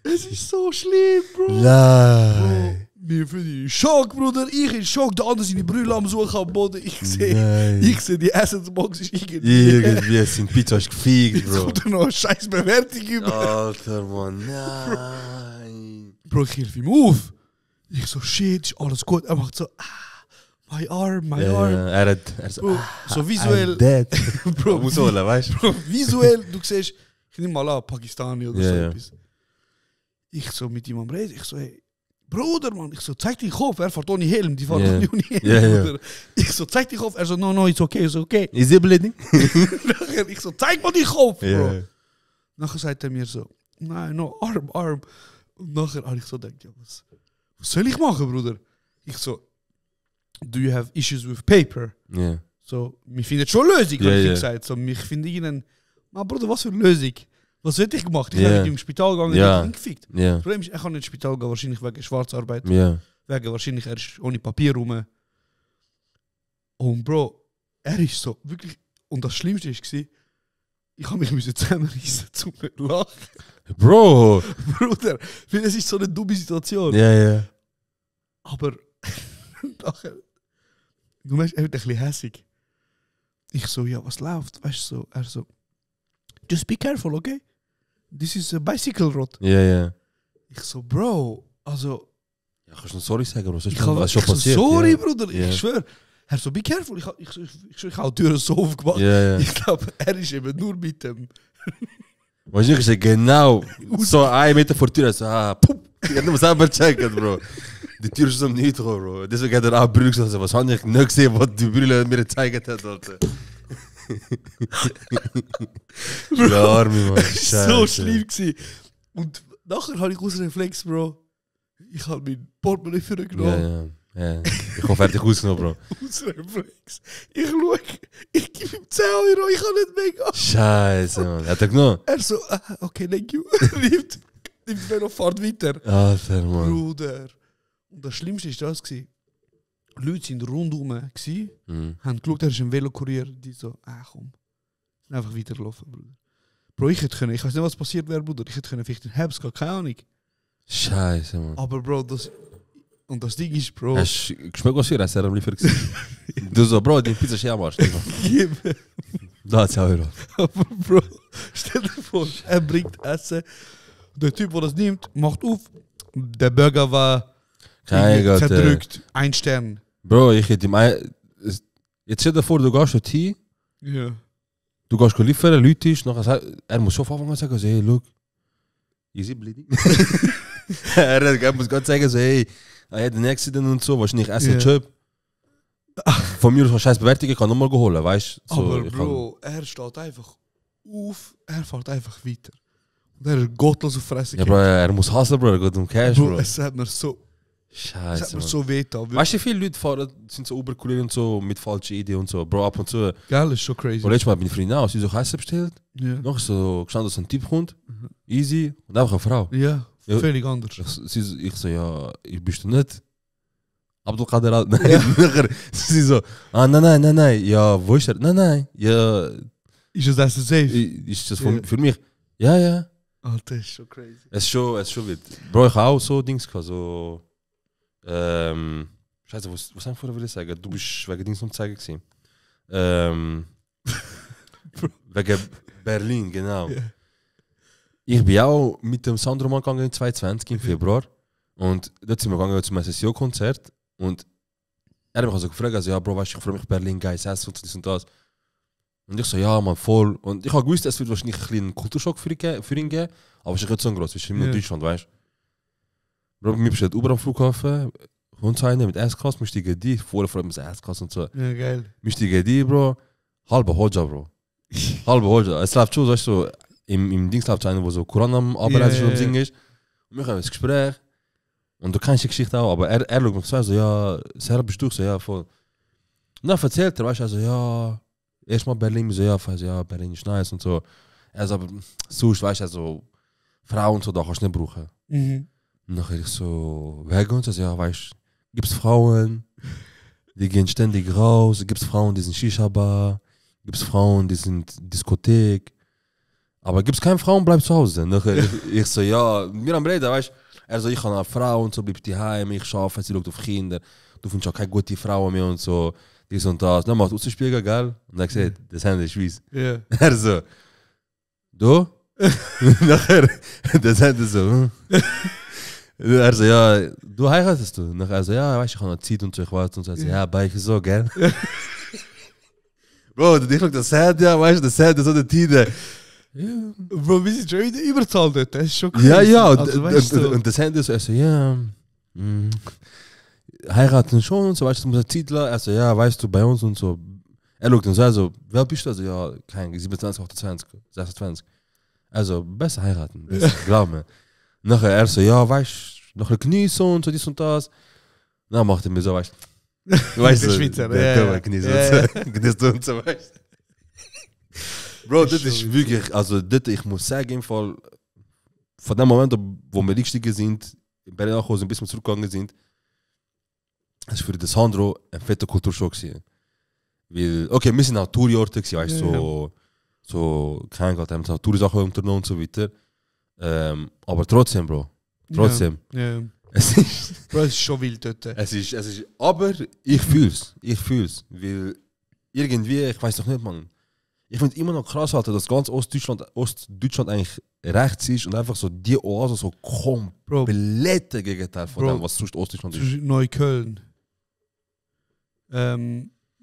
Es ist so schlimm, Bro. Nein. Wir finden Schock, Bruder. Ich in Schock, der andere seine Brüder am Suchen am Boden. Ich sehe, die Essensbox ist Irgendwie sind Pizza gefickt, Bro. Oder noch eine scheiß Bewertung über. Alter, Mann, nein. Bro, ich hilf ihm auf. Ich so, shit, ist alles gut. Er macht so, my arm. Er so, Bro, so visuell. Bro, muss holen, weißt du? Bro, visuell, du siehst, ich nehme mal an, Pakistani oder so etwas. Ich so mit ihm am Reden, ich so, hey, Bruder, Mann, ich so, zeig den Kopf, er fährt ohne Helm, die fahren ohne Helm, Bruder. Ich so, zeig den Kopf, er so, no, it's okay. Is he bleeding? Ich so, zeig mal den Kopf, Bro. Nachher sagt er mir so, nein, no, Arm. Und nachher habe ich so gedacht, ja, was soll ich machen, Bruder? Ich so, do you have issues with paper? So, wir finden schon eine Lösung, habe ich gesagt. So, ich finde ihnen, Bruder, was für eine Lösung? Was hätte ich gemacht? Ich wäre im Spital gegangen und hätte ihn gefickt. Das Problem ist, er kann nicht ins Spital gehen, wahrscheinlich wegen Schwarzarbeit. Wegen wahrscheinlich, er ist ohne Papier rum. Und Bro, er ist so, wirklich, und das Schlimmste war, ich habe mich zusammenreißen zu lachen. Bro! Bruder, weil es ist so eine dumme Situation. Aber nachher, du merkst, er wird ein bisschen hässig. Ich so, ja, was läuft? Weißt du, so, er so, just be careful, okay? This is a bicycle road. Ich so, Bro, also... Ja, kannst du noch sorry sagen, Bro? Was ist schon passiert? Sorry, Bruder, ich schwöre. Er so, be careful. Ich habe die Türen so aufgemacht. Ich glaube, er ist eben nur mit dem... Wahrscheinlich ist er genau so 1 Meter vor der Tür. So, pup. Ich habe nur selber checken, Bro. Die Tür ist so nicht gekommen, Bro. Deswegen hat er auch Brügge gesagt, was habe ich nicht gesehen, was die Brille mir gezeigt hat, Alter. Der Arme, Mann. Das war so schlimm gewesen. Und nachher habe ich aus Reflex, Bro. Ich habe mein Portemonnaie vorgenommen. Ich habe fertig ausgenommen, Bro. Aus Reflex. Ich schaue, ich gebe ihm 10 Euro, ich kann nicht mehr gehen. Scheiße, Mann. Hat er genommen? Er so, okay, thank you. Nimmt mir noch Fahrt weiter. Alter, Mann. Bruder. Und das Schlimmste war das. Die Leute sind rundherum, haben geschaut, er ist ein Velokurier, die so, komm. Sind einfach weiterlaufen, Bruder. Bro, ich hätte können, ich weiß nicht, was passiert wäre, Bruder. Ich hätte können vielleicht in Herbst gehen, keine Ahnung. Scheiße, Mann. Aber Bro, das Ding ist, Bro... Hast du geschmeckt, was hier? Hast du lieber gesehen? Du so, Bro, die Pizza ist ja am Arsch. Da hat 10 Euro. Aber Bro, stell dir vor, er bringt Essen. Der Typ, der das nimmt, macht auf. Der Burger war zerdrückt. 1 Stern. Bro, ich hätte ihm... Jetzt stell dir vor, du gehst dorthin. Ja. Du gehst liefern, Leute ist, nachher er muss schon von Anfang an sagen, so, hey, look, is he bleeding? Er muss Gott sagen, so, hey, I had an accident und so, wahrscheinlich essen Job. Von mir aus eine scheiß Bewertung, ich kann nochmal holen, weißt du? So, aber Bro, er steht einfach auf, er fährt einfach weiter. Und er ist gottlos auf Fresse. Ja, Bro, er muss hassen, Bro, er geht um Cash, Bro. Es hat mir so... Scheiße, es hat mir so wehgetan. Weißt du, viele Leute fahren, sind so übercool und so, mit falschen Ideen und so. Bro, ab und zu... Geil, ist schon crazy. Und letztes Mal bin ich Freundin aus, sie so Essen bestellt. Noch so gestanden, dass ein Typ kommt. Easy. Und einfach eine Frau. Ja, völlig anders. Ich so, ja, ich bist du nicht. Abdelkader, nein. Sie so, nein. Ja, wo ist er? Nein. Ja. Ist das safe? Ist das für mich? Ja. Alter, ist schon crazy. Es ist schon wild. Bro, ich habe auch so Dings gehabt, so... Scheiße, was haben wir vorher sagen? Du bist wegen Dings am Zeigen gewesen. Wegen Berlin, genau. Yeah. Ich bin auch mit dem Sandro mal gegangen in 2020 im Februar. Und dort sind wir gegangen zum SSO-Konzert. Und er hat mich also gefragt, also, ja, Bro, weißt du, ich freue mich Berlin, geiles Essen und dies und das. Und ich so, ja, man, voll. Und ich habe gewusst, es wird wahrscheinlich ein bisschen einen Kulturschock für ihn geben, aber es ist nicht so groß, es ist immer in Deutschland, weißt du. Bro, mir bestellt Uber am Flughafen, kommt so einer mit S-Klasse, wir steigen die, vorher freut man sich S-Klasse und so. Ja, geil. Wir steigen die, Bro, halbe Hodja, Bro. Halbe Hodja. Es läuft schon, weißt du, so, im Dings läuft einer, wo so Koran am Arbeiten schon am Singen ist. Und wir haben ein Gespräch. Und du kennst die Geschichte auch, aber er schaut mich so, ja, Sarah, bist du? So, ja, voll. Und dann erzählt er, weißt du, also, ja, erstmal Berlin, so, ja, Berlin ist nice und so. Er sagt, aber sonst, weißt du, also, Frauen und so, da kannst du nicht brauchen. Und nachher ich so, weg und so, ja, weißt du, gibt's Frauen, die gehen ständig raus, gibt's Frauen, die sind Shisha-Bar, gibt's Frauen, die sind Diskothek, aber gibt's keine Frauen, bleib zu Hause. Nachher ich so, ja, wir am Reden, weißt du, er so, ich habe eine Frau und so, bleib die heim, ich arbeite, sie schaut auf Kinder, du findest auch keine gute Frau mehr und so, dies und das. Dann macht Ausspiegel, gell? Und er sagt, das Handy ist weiss. Ja. Er so, du? Nachher, das Handy so, Er so, ja, du heiratest du? Nachher er so, ja, weißt du, ich habe noch Zeit und so, ich warte und so. Er so, ja, bei ich so, gell? Bro, ich schau das Handy, ja, weißt du, das Handy, so der Tide. Ja. Bro, wir sind schon wieder überzahlt dort, das ist schon krass. Ja, also, und das Handy so, er so, ja, heiraten schon und so, weißt du, muss Zeit lassen. Er so, ja, weißt du, bei uns und so. Er schaut und so, also, wer bist du? Also, ja, kein 27, 28, 26. Also, besser heiraten, glaub mir. Nachher er so, ja, weißt du, nachher genießen und so, dies und das. Dann macht er mir so, weißt du. Weißt du, Schweizer, genießt und so, weißt du. Bro, das ist wirklich, also, das, ich muss sagen, im Fall, von dem Moment, wo wir eingestiegen sind, in Berlin nachgekommen, bis wir zurückgegangen sind, das war für den Sandro ein fetter Kulturschock gewesen. Weil, okay, wir sind auch Touri-Orte gewesen, weißt du, so, kein Gott, haben auch Touri-Sachen unternommen und so weiter. Aber trotzdem, Bro. Trotzdem. Ja. Es ist, Bro, es ist schon wild dort. es ist, aber ich fühl's. Weil irgendwie, ich weiß doch nicht, man. Ich finde immer noch krass, Alter, dass ganz Ostdeutschland eigentlich rechts ist und einfach so die Oase so komplette Gegenteil von dem, was sonst Ostdeutschland ist. Neukölln.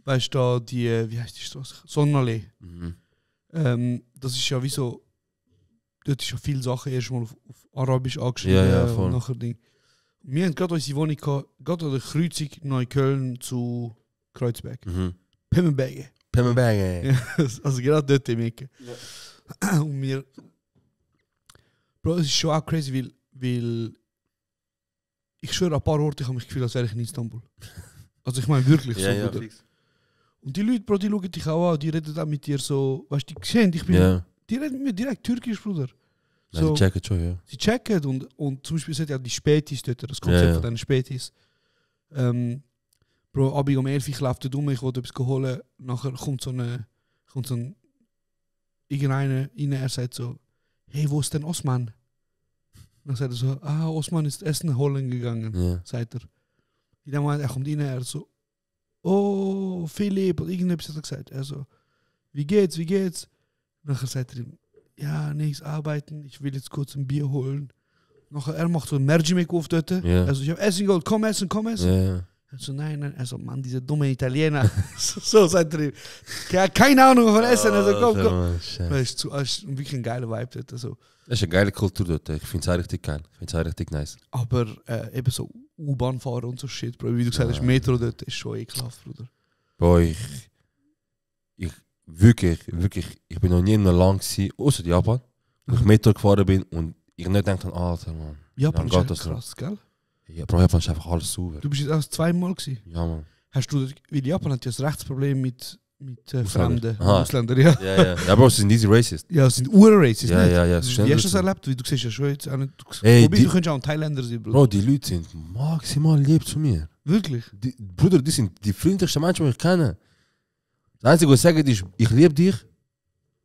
Weißt du, da die, wie heißt die Straße? Sonnenallee. Das ist ja wie so, dort ist ja viele Sachen erstmal auf Arabisch angeschrieben. Ja, voll. Und nachher Ding. Wir haben gerade unsere Wohnung gehabt, gerade an der Kreuzung Neukölln zu Kreuzberg. Pemmenberge. Pemmenberge. Also gerade dort im Ecke. Ja. Und wir. Bro, es ist schon auch crazy, weil ich schwöre, an ein paar Orte, ich habe mich gefühlt, als wäre ich in Istanbul. Also ich meine wirklich so. Ja, Bruder. Und die Leute, Bro, die schauen dich auch an, die reden auch mit dir so, weißt du, die sehen, ich bin, die reden mit mir direkt türkisch, Bruder. So. Ja, die checken schon, ja. Sie checken und zum Beispiel sind ja die Spätis dort, das Konzept von diesen Spätis. Bro, Abend um 11 ich laufe dort rum, ich wollte etwas holen, nachher kommt so ein irgendeiner rein, er sagt so, hey, wo ist denn Osman? Dann sagt er so, Osman ist Essen holen gegangen, sagt er. In dem Moment, er kommt rein, er so, oh, Philipp, oder irgendetwas hat er gesagt. Er so, wie geht's? Nachher sagt er ihm, ja, nichts arbeiten, ich will jetzt kurz ein Bier holen. Nachher, er macht so ein Mercimek auf dort. Also, ich habe Essen geholt, komm essen. Er so, nein. Er so, Mann, diese dumme Italiener. so sagt er ihm. Ja, keine Ahnung von Essen. Er so, komm. Das ist wirklich ein geiler Vibe dort. Also. Das ist eine geile Kultur dort. Ich finde es auch richtig geil. Ich finde es auch richtig nice. Aber eben so U-Bahn fahren und so Shit, Bro. Wie du gesagt hast, Metro dort ist schon ekelhaft, Bruder. Bro, ich wirklich, ich bin noch nie in einem Land gewesen, außer Japan, wo ich Metro gefahren bin und ich nicht denke, Alter, Mann. Japan ist echt krass, gell? Ja, Bro, Japan ist einfach alles sauber. Du bist jetzt erst zweimal gewesen? Ja, Mann. Hast du, weil Japan hat ja das Rechtsproblem mit Fremden, Ausländern, ja. Ja, Bro, sie sind easy racist. Ja, sie sind ur-racist, ja, nicht? Ja. Wie hast du das erlebt? Du siehst ja schon jetzt auch nicht... Ey, du könntest auch ein Thailänder sein, Bruder. Bro, die Leute sind maximal lieb zu mir. Wirklich? Bruder, die sind die freundlichsten Menschen, die ich kenne. Das Einzige, was ich sage, ist, ich liebe dich,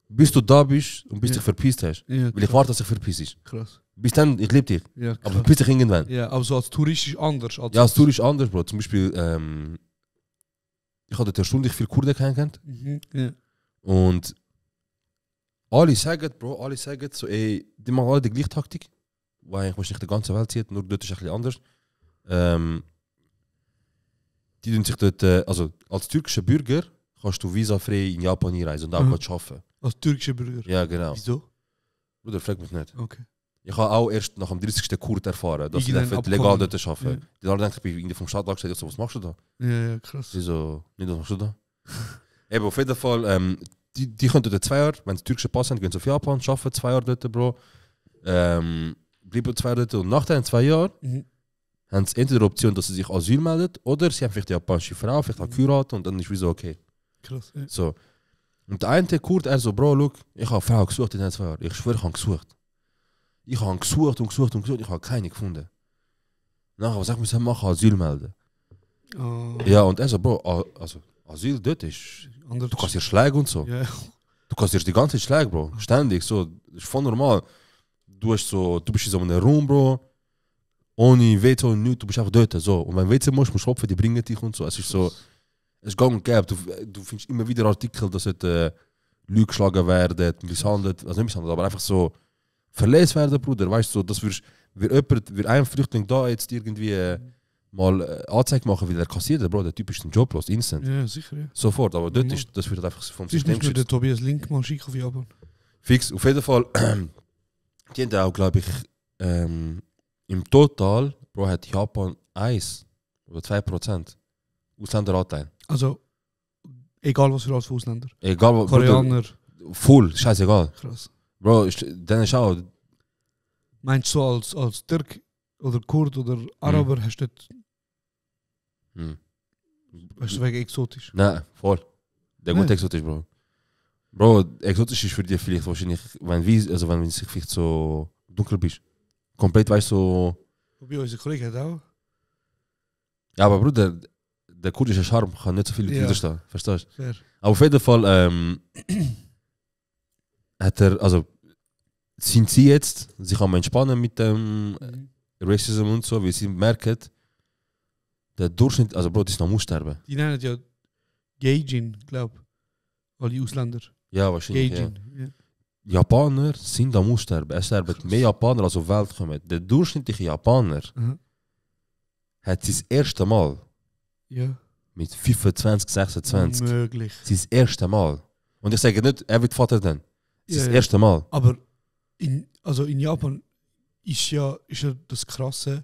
bis du da bist und bis dich verpisst hast. Ja, weil ich warte, dass ich verpisst ist. Krass. Bis dann, ich liebe dich. Ja, aber verpiss dich irgendwann. Ja, aber so als Tourist ist anders. Ja, als Tourist ist anders, Bro. Zum Beispiel, ich hatte dort erstaunlich viele Kurden kennengelernt. Ja. Und alle sagen so, ey, die machen alle die gleiche Taktik, weil eigentlich nicht die ganze Welt sieht, nur dort ist es ein bisschen anders. Die tun sich dort, also als türkischer Bürger kannst du visafrei in Japan einreisen und auch arbeiten. Als türkischer Bürger? Ja, genau. Wieso? Bruder, frag mich nicht. Okay. Ich habe auch erst nach dem 30. Kurt erfahren, dass ich legal dort arbeite. Ja. Die Leute denken, ich bin vom Staat angestellt, so, was machst du da? Ja, krass. Sie so, nicht, was machst du da? Eben, auf jeden Fall, die können dort 2 Jahre, wenn sie türkische Pass haben, gehen sie auf Japan, arbeiten 2 Jahre dort, Bro. Bleiben 2 Jahre dort und nach den 2 Jahren haben sie entweder die Option, dass sie sich Asyl melden oder sie haben vielleicht die japanische Frau, vielleicht auch geheiratet und dann ist wie so okay. Krass, ja. So. Und der eine Kurt, er so, Bro, look, ich habe eine Frau gesucht in den 2 Jahren. Ich schwöre, ich habe gesucht. Ich habe gesucht, ich habe keine gefunden. Nachher, was ich machen, Asyl melden. Ah, Ja, und er so, Bro, also Asyl dort ist, anders. du kannst dir Schläge und so. Ja, Du kannst dir die ganze Zeit Schläge, Bro. Ständig, so, das ist voll normal. Du bist in so einem Raum, Bro, ohne WC, nichts, du bist einfach dort, so. Und wenn du WC musst du klopfen, die bringen dich und so. Es ist so, es ist gang und gäbe. Du findest immer wieder Artikel, dass Leute geschlagen werden, misshandelt, also nicht misshandelt, aber einfach so verletzt werden, Bruder. Weißt du, so, dass wir einem Flüchtling da jetzt irgendwie mal Anzeige machen, weil er kassiert, Bro, der Typ ist im Job los, instant. ja, sicher, ja. Sofort, aber dort ist, das wird einfach vom Das ist System nicht nur der geschützt. Tobias Link mal schick auf Japan. Fix, auf jeden Fall, die haben auch, glaube ich, im Total, Bro, hat Japan 1 oder 2% Ausländeranteil. Also, egal was für als Ausländer. Egal, was, Koreaner, voll, scheißegal. krass. Bro, dann ist auch, Meinst du so als Türk oder Kurd oder Araber hast du dort, weißt du, wegen exotisch? nein, voll. Der gut Nee. exotisch, Bro. Bro, exotisch ist für dich vielleicht wahrscheinlich, wenn du vielleicht so dunkel bist. Komplett, weißt du, so. Bei unser Kollege hat auch. Ja, aber Bruder, der kurdische Charme kann nicht so viel Ja. widerstehen. Verstehst du? Fair. Aber auf jeden Fall hat also sind sie jetzt sich am entspannen mit dem Racism und so, weil sie merken, der Durchschnitt, also Bro, das ist noch Aussterben. Die nennen ja Gaijin, glaube ich. Alle Ausländer. Ja, wahrscheinlich. Ja. Gaijin. Ja. Japaner sind am Aussterben. Es sterben mehr Japaner als auf die Welt kommen. Der durchschnittliche Japaner Aha. hat sein erste Mal Ja. mit 25, 26. Unmöglich. Sein erste Mal. Und ich sage nicht, er wird Vater dann. Sein Ja, ja. erste Mal. Aber in Japan ist ja das Krasse,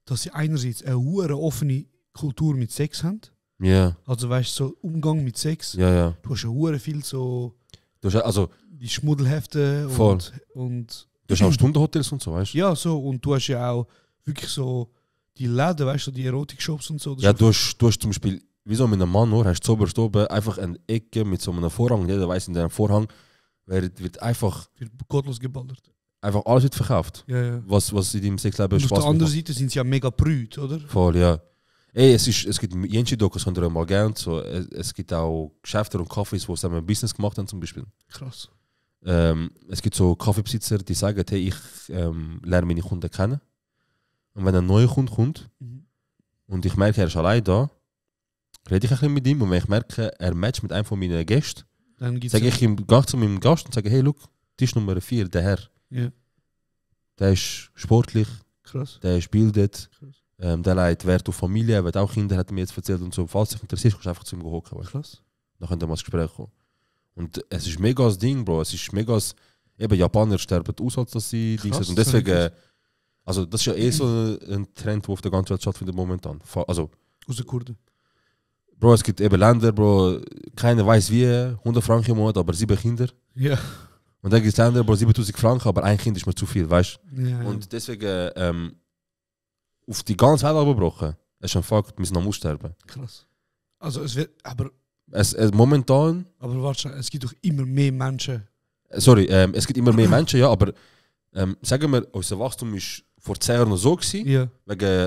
dass sie einerseits eine hure offene Kultur mit Sex haben. Ja, Also weißt du, so Umgang mit Sex. ja. Du hast ja hure viel so Du hast, also, die Schmuddelhefte Voll. und du hast auch Stundenhotels und so, weißt du? ja, so. Und du hast ja auch wirklich so die Läden, weißt du, die Erotik-Shops und so. Das Ja, ist du hast zum Beispiel, wie so mit einem Mann, nur, hast du oberst oben einfach eine Ecke mit so einem Vorhang. Jeder weiß, in diesem Vorhang wird einfach wird gottlos geballert. alles wird verkauft. Ja, ja. Was in deinem Sexleben Und auf Spaß der anderen macht. Seite sind sie ja mega brüt, oder? Voll, ja. Ey, es gibt Jenshi-Dokus, könnt ihr mal gerne. So, es gibt auch Geschäfte und Cafés, wo zusammen ein Business gemacht haben, zum Beispiel. Krass. Es gibt so Kaffeebesitzer, die sagen, hey, ich lerne meine Kunden kennen. Und wenn ein neuer Kunde kommt und ich merke, er ist allein da, rede ich ein bisschen mit ihm. Und wenn ich merke, er matcht mit einem von meinen Gästen, Dann gibt's sage ich ihm, gehe zu meinem Gast und sage, hey, look, Tisch Nummer 4, der Herr, ja, der ist sportlich, krass. der ist bildet, Krass. der legt Wert auf Familie, er hat auch Kinder, hat er mir jetzt erzählt und so. Falls dich interessiert, kannst du einfach zu ihm hocken. Krass. Dann könnt ihr mal ins Gespräch kommen. Und es ist mega das Ding, Bro. Es ist mega das, eben Japaner sterben aus, als dass sie Dings Krass, sind. Und das hab ich deswegen, also das ist ja so ein Trend, der auf der ganzen Welt stattfindet momentan. Also, Aus der Kurden. Bro, es gibt eben Länder, Bro, keiner weiß wie, 100 Franken im Monat, aber 7 Kinder. Ja. Und dann gibt es Länder, Bro, 7000 Franken, aber ein Kind ist mir zu viel, weißt du? Ja, Und deswegen, auf die ganze Welt abgebrochen. Es ist ein Fakt, wir sind am Aussterben. krass. Also es wird, aber Momentan, warte, es gibt doch immer mehr Menschen. es gibt immer mehr Menschen, ja, aber sagen wir, unser Wachstum ist vor 10 Jahren noch so gewesen, Ja.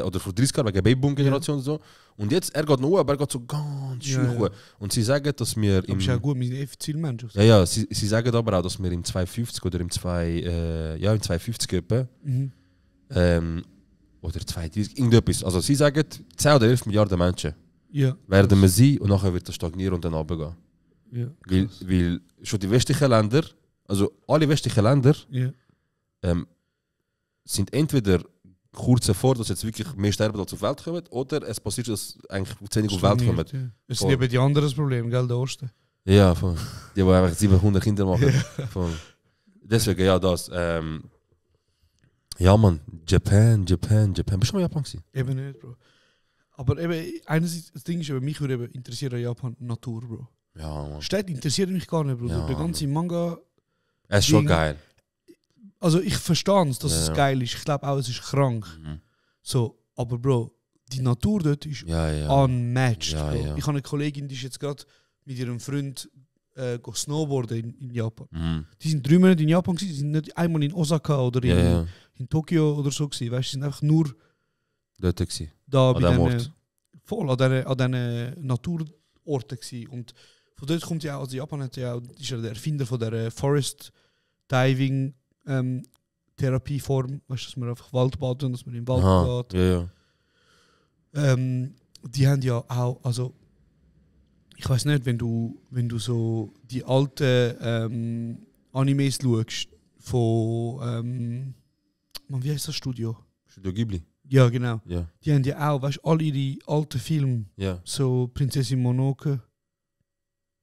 oder vor 30 Jahren, wegen Babyboom-Generation und so. Und jetzt, er geht noch hoch, aber er geht so ganz schön Ja, ja. hoch. Und sie sagen, dass wir Aber ist ja gut, wir sind viele Menschen. ja, sie sagen aber auch, dass wir im 250 oder im 250 etwa, oder 230, irgendetwas. Also sie sagen, 10 oder 11 Milliarden Menschen Ja. werden wir sein und nachher wird das stagnieren und dann runtergehen. Ja. Weil schon die westlichen Länder, also alle westlichen Länder, Ja. sind entweder kurz davor, dass jetzt wirklich mehr sterben als auf die Welt kommen, oder es passiert, dass eigentlich zu wenig auf die Welt kommen. Ja. Es Voll. sind eben die anderen das Problem, gell, der Osten. Ja, voll. Die einfach 700 Kinder machen. Voll. Deswegen, ja, das. Ja, Mann, Japan. Bist du mal in Japan gewesen? Eben nicht, Bro. Aber eben, einerseits, das Ding ist, eben, mich würde eben interessieren Japan Natur, Bro. Ja, Mann. Städte interessiert mich gar nicht, Bro. Ja, Der ganze Manga. Es ist schon Ding- geil. Also ich verstehe es, dass Ja, es ja. geil ist. Ich glaube auch, es ist krank. Mhm. So, aber Bro, die Natur dort ist Ja. unmatched. Ja, Bro. ja. Ich habe eine Kollegin, die ist jetzt gerade mit ihrem Freund snowboarden in Japan. Mhm. Die sind 3 Monate in Japan gewesen, die sind nicht einmal in Osaka oder Ja, ja. in Tokio oder so gewesen. Weißt, die sind einfach nur Dort war Da an bei dem diesen, Ort. voll an diesen Naturorten gewesen. Und von dort kommt ja auch, also Japan hat ja auch, ist ja der Erfinder von der Forest Diving Therapieform, weißt du, dass man einfach Wald baden, dass man im Wald geht. Ja. Die haben ja auch, also ich weiß nicht, wenn du so die alten Animes schaust von man, wie heißt das Studio? Studio Ghibli. Ja, genau. Ja. Die haben ja auch, weißt du, alle ihre alten Filme, Ja. so Prinzessin Mononoke,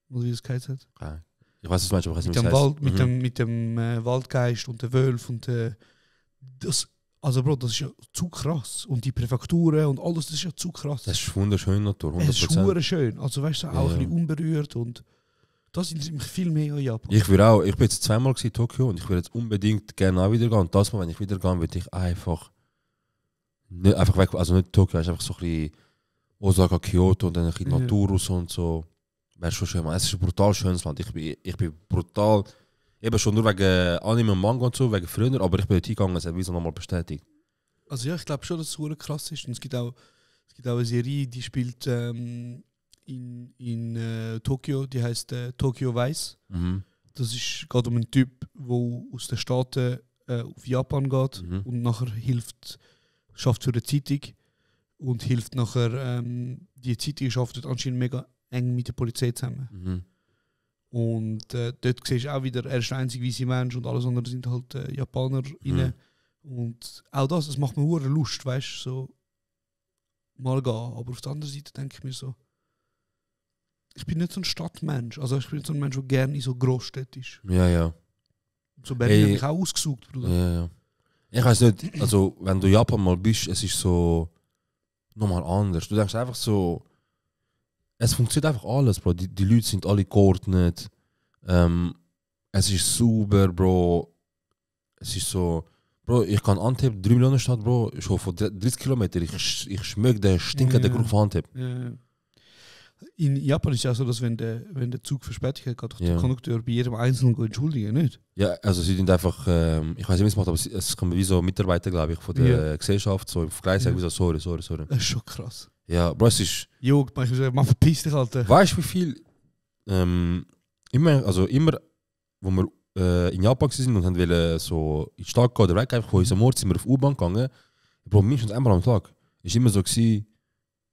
oder wie das geheißen hat. Ich weiß, was du meinst, aber ich weiß Mit nicht, dem was Wald, es heißt. mit dem Waldgeist und der Wölf und das, also Bro, das ist ja zu krass. Und die Präfekturen und alles, das ist ja zu krass. Das ist wunderschön, Natur, 100%. Es ist super schön. Also weißt du, auch Ja. ein bisschen unberührt und das interessiert mich viel mehr in Japan. Ich bin jetzt zweimal in Tokio und ich würde jetzt unbedingt gerne auch wieder gehen. Und das Mal, wenn ich wieder gehe, würde ich einfach nicht einfach weg, also nicht Tokio, einfach so ein bisschen Osaka, Kyoto und dann ein bisschen Ja. Natur und so. Wäre schon schön, man. Es ist ein brutal schönes Land. Ich bin brutal, eben schon nur wegen Anime und Manga und so, wegen früher, aber ich bin dort hingegangen, es hat wie so nochmal bestätigt. Also ja, ich glaube schon, dass es super krass ist. Und es gibt auch eine Serie, die spielt in Tokio, die heißt Tokyo Vice. Mhm. Das ist geht um einen Typ, der aus den Staaten auf Japan geht und nachher schafft für eine Zeitung und hilft nachher, die Zeitung schafft anscheinend mega eng mit der Polizei zusammen. Mhm. Und dort siehst du auch wieder, er ist der einzige weiße Mensch und alles andere sind halt Japaner rein. Und auch das macht mir hure Lust, weißt du, so mal gehen. Aber auf der anderen Seite denke ich mir so, ich bin nicht so ein Stadtmensch. Also ich bin nicht so ein Mensch, der gerne in so Großstädten ist. Ja. So Berlin habe ich auch ausgesucht, Bruder. Ja. Ich weiß nicht, also wenn du in Japan mal bist, es ist so nochmal anders. Du denkst einfach so, es funktioniert einfach alles, Bro. Die Leute sind alle geordnet. Es ist super, Bro. Es ist so, Bro, ich kann Antep, 3 Millionen Stadt, Bro, schon von 30 Kilometer. Ich schmecke den stinkenden Geruch von Antep. Ja. In Japan ist es ja so, dass wenn der Zug verspätet hat, geht der Kondukteur bei jedem Einzelnen entschuldigen, nicht? Ja, also sie sind einfach, ich weiß nicht, wie es macht, aber es kommen wie so Mitarbeiter, glaube ich, von der Gesellschaft, so im Vergleich sagen wie so, sorry. Das ist schon krass. Ja, Bro, es ist... Jo, man verpiss dich, Alter. Weißt du, wie viel... immer, wo wir in Japan waren und wollten so in die Stadt gehen oder weg, einfach von unserem Ort sind wir auf U-Bahn gegangen. Bro, mindestens einmal am Tag. Es war immer so,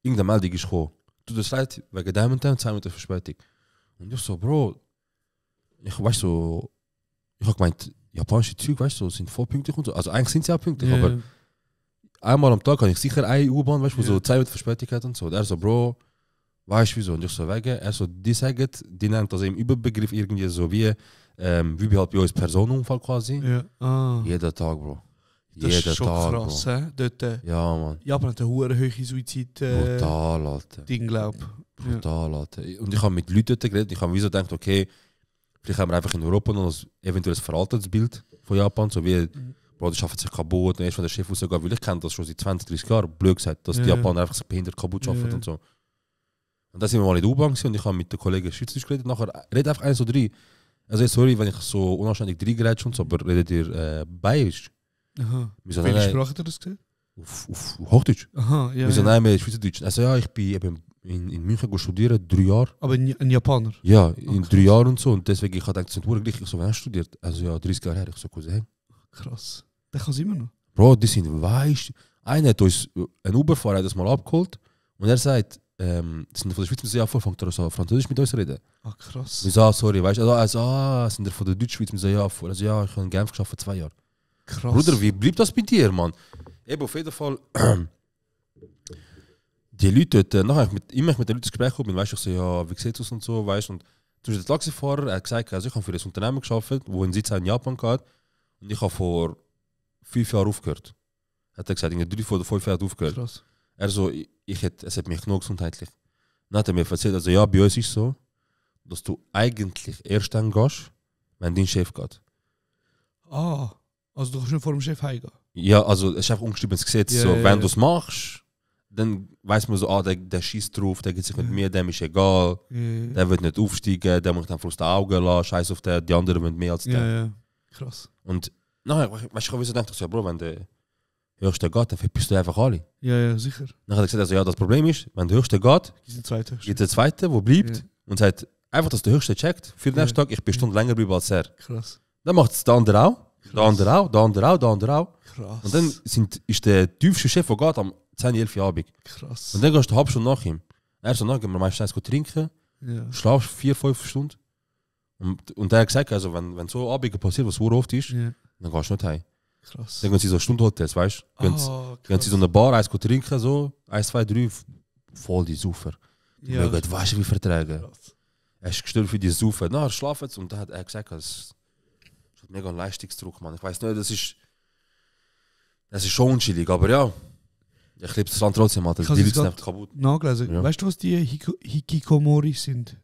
irgendeine Meldung ist gekommen. Du, das leid, wegen dem und dem, 2 Minuten Verspätung. Und ich so, Bro, ich habe gemeint, japanische Züge, weißt du, sind voll pünktlich und so. Also eigentlich sind sie auch pünktlich, aber einmal am Tag habe ich sicher eine U-Bahn, weißt du, wo so 2 Minuten Verspätung hat und so. Und er so, Bro, weißt du wieso? Und ich so, wegen, er so, die sagen, die nennt das im Überbegriff irgendwie so wie halt bei uns Personenunfall quasi. Ja. Jeder Tag, Bro. Das ist schon Tag, krass, hä? Dort, ja, Mann. Japan hat eine hohe Suizid brutal, Alter. Ding, glaub. Brutal, Alter. Und ich habe mit Leuten dort geredet, ich habe wieso gedacht, okay, vielleicht haben wir einfach in Europa noch ein eventuelles veraltetes Bild von Japan, so wie, Bro, die schaffen sich kaputt, und erst wenn der Chef rausgeht, weil ich kenne das schon seit 20, 30 Jahren, blöd gesagt, dass die Japaner einfach so behindert kaputt schaffen und so. Und dann sind wir mal in der U-Bahn und ich habe mit den Kollegen Schweizerdeutsch geredet, nachher redet einfach 1 oder 3. Also sorry, wenn ich so unanständig 3 geredet und so, aber redet ihr Bayerisch? Aha. So, welche Sprache hat er das gesehen? Auf Hochdeutsch. Aha, ja. Wieso nein, Schweizerdeutsch? Also ja, ich bin eben in München studieren, 3 Jahre. Aber ein Japaner? Ja, in 3 Jahren und so. Und deswegen, ich habe gedacht, das sind nur gleich. Ich so, wann hast du studiert? Also ja, 30 Jahre her. Ich so, Cousin. Krass. Der kann es immer noch. Bro, die sind weich. Einer hat uns, ein Uberfahrer hat das mal abgeholt und er sagt, sind von der Schweiz, ja, fängt er so Französisch mit uns reden. Ah, krass. Wir sagen, sorry, weißt du, sind wir von der Deutschschweiz? Wir sagen, ja, also ja, ich habe in Genf geschafft für 2 Jahre. Krass. Bruder, wie bleibt das bei dir, Mann? Eben, auf jeden Fall, die Leute dort, nachher immer mit den Leuten ins Gespräch gekommen, weißt du, ich so, ja, wie sieht es und so, weißt du, und zum Beispiel der Taxifahrer, er hat gesagt, also ich habe für das Unternehmen gearbeitet, wo einen Sitz in Japan hat, und ich habe vor 5 Jahren aufgehört. Hat er gesagt, in 3 oder 5 Jahren aufgehört. Krass. Er so, es hat mich genug gesundheitlich. Dann hat er mir erzählt, also ja, bei uns ist es so, dass du eigentlich erst dann gehst, wenn dein Chef geht. Ah, also du kannst nicht vor dem Chef heimgehen? Ja, also es ist einfach ungeschriebenes Gesetz. Yeah, so, yeah, wenn du es machst, dann weiß man so, der schießt drauf, der geht sich mit mir, dem ist egal, der wird nicht aufsteigen, der muss einfach aus den Augen lassen, scheiß auf den, die anderen wollen mehr als der. Ja, krass. Und nachher, weißt du, ich habe gedacht, ja, Bro, wenn der, höchste geht, dann verpisst du einfach alle. Ja, sicher. Dann hat er gesagt, also ja, das Problem ist, wenn der höchste geht, Die sind zweithöchst. gibt der zweite, der bleibt Ja. und sagt, einfach, dass der höchste checkt für den nächsten Tag, ich bin Stunde länger bleiben als er. Krass. Dann macht es der andere auch, der andere auch, der andere auch, der andere auch. Krass. Und dann ist der tiefste Chef, der geht am 10, 11 Uhr Abend. Krass. Und dann gehst du eine halbe Stunde nach ihm. Er so, gehen wir meistens trinken, Ja. schlafst 4, 5 Stunden. Und er hat gesagt, also, wenn so Abende passiert, was so oft ist, Ja. dann gehst du nicht heim. Krass. Dann gehen sie so Stundenhotels, weißt du? Gehen krass. sie so in eine Bar, eins trinken, so, 1, 2, 3, voll die Saufer. Die Ja. mögen, weißt du, wie vertragen. Krass. Er ist gestört für die Saufer. Na, er schlaft jetzt und dann hat er gesagt, es ist mega ein Leistungsdruck, Mann. Ich weiß nicht, das ist schon unschillig, aber ja. Ich liebe das Land trotzdem, Alter. Ich Die hab's Leute sind grad einfach kaputt. Nachgelesen. Ja. Weißt du, was die Hikikomori sind?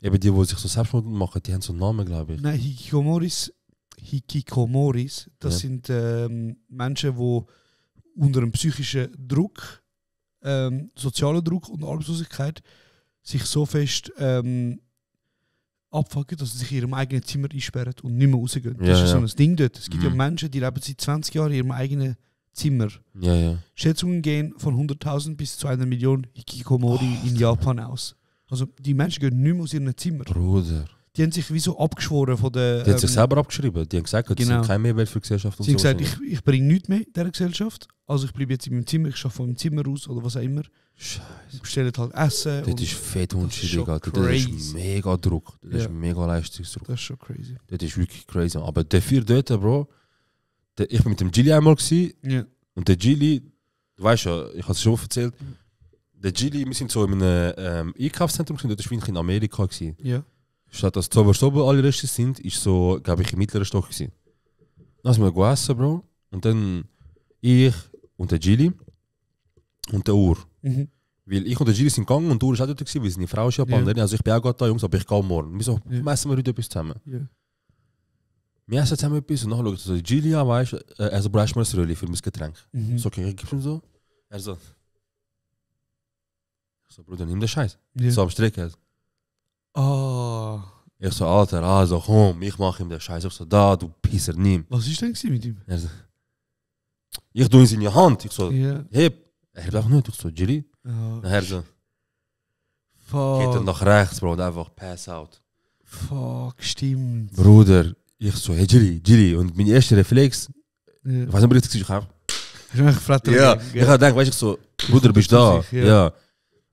Eben die sich so Selbstmord machen, die haben so einen Namen, glaube ich. Nein, Hikikomoris, das Ja. sind Menschen, die unter einem psychischen Druck, sozialen Druck und Arbeitslosigkeit sich so fest abfucken, dass sie sich in ihrem eigenen Zimmer einsperren und nicht mehr rausgehen. Das Ja, ist so ja. ein Ding dort. Es gibt ja Mhm. Menschen, die leben seit 20 Jahren in ihrem eigenen Zimmer. Ja, ja. Schätzungen gehen von 100.000 bis zu 1 Million Hikikomori in Japan aus. Also die Menschen gehen nicht mehr aus ihrem Zimmer. Bruder. Die haben sich wie so abgeschworen von der... Die haben sich selber abgeschrieben. Die haben gesagt, das genau. sind kein Mehrwert für die Gesellschaft. Und Sie haben so. gesagt, ich bringe nichts mehr in dieser Gesellschaft. Also ich bleibe jetzt in meinem Zimmer, ich arbeite von meinem Zimmer aus oder was auch immer. Scheiße. Bestelle halt Essen. Das und ist fett das ist unschillig, schon Alter. Das ist crazy. mega Druck. Das Ja. ist mega Leistungsdruck. Das ist schon crazy. Das ist wirklich crazy. Aber dafür dort, Bro, ich war mit dem Gilly einmal gewesen, Ja. und der Gilly, du weißt ja, ich habe es schon erzählt, der Gilly, wir sind so in einem Einkaufszentrum gewesen, das war in Amerika gewesen. Ja. Statt dass oben alle Reste sind, ist so, glaube ich, im mittleren Stock gewesen. Dann sind wir gegessen, Bro. Und dann ich und der Gilly und der Uhr. Mhm. Weil ich und der Gilly sind gegangen und die Uhr ist auch dort gewesen, weil seine Frau ist Japanerin. Also ich bin auch gerade da, Jungs, aber ich gehe morgen. Wir so, Ja. essen wir heute etwas zusammen. Ja. Wir essen zusammen etwas und nachher schaut so die Gilly an, weißt du, er so, brauchst du mal ein Röllchen für mein Getränk. Mhm. So, okay, ich gebe ihm so. Er so, ich so, Bruder, nimm den Scheiß. Ja. So am Strick. Ah. Ich so, Alter, also komm, ich mach ihm den Scheiß. Ich so, da, du Pisser, nimm. Was ist denn gewesen mit ihm? Er so, ich tu ihn in die Hand. Ich so, Ja. heb. Er hebt einfach nicht. Ich so, Gilly. Ah. Er so, geht er Fuck. nach rechts, Bro, und einfach pass out. Fuck, stimmt. Bruder, ich so, hey Gilly. Und mein erster Reflex, Ja. ich weiß nicht, was ich habe. Hast du mich gefragt? Ja, ich habe gedacht, weißt du, ich so, Bruder, bist du da? sich, ja. Ja.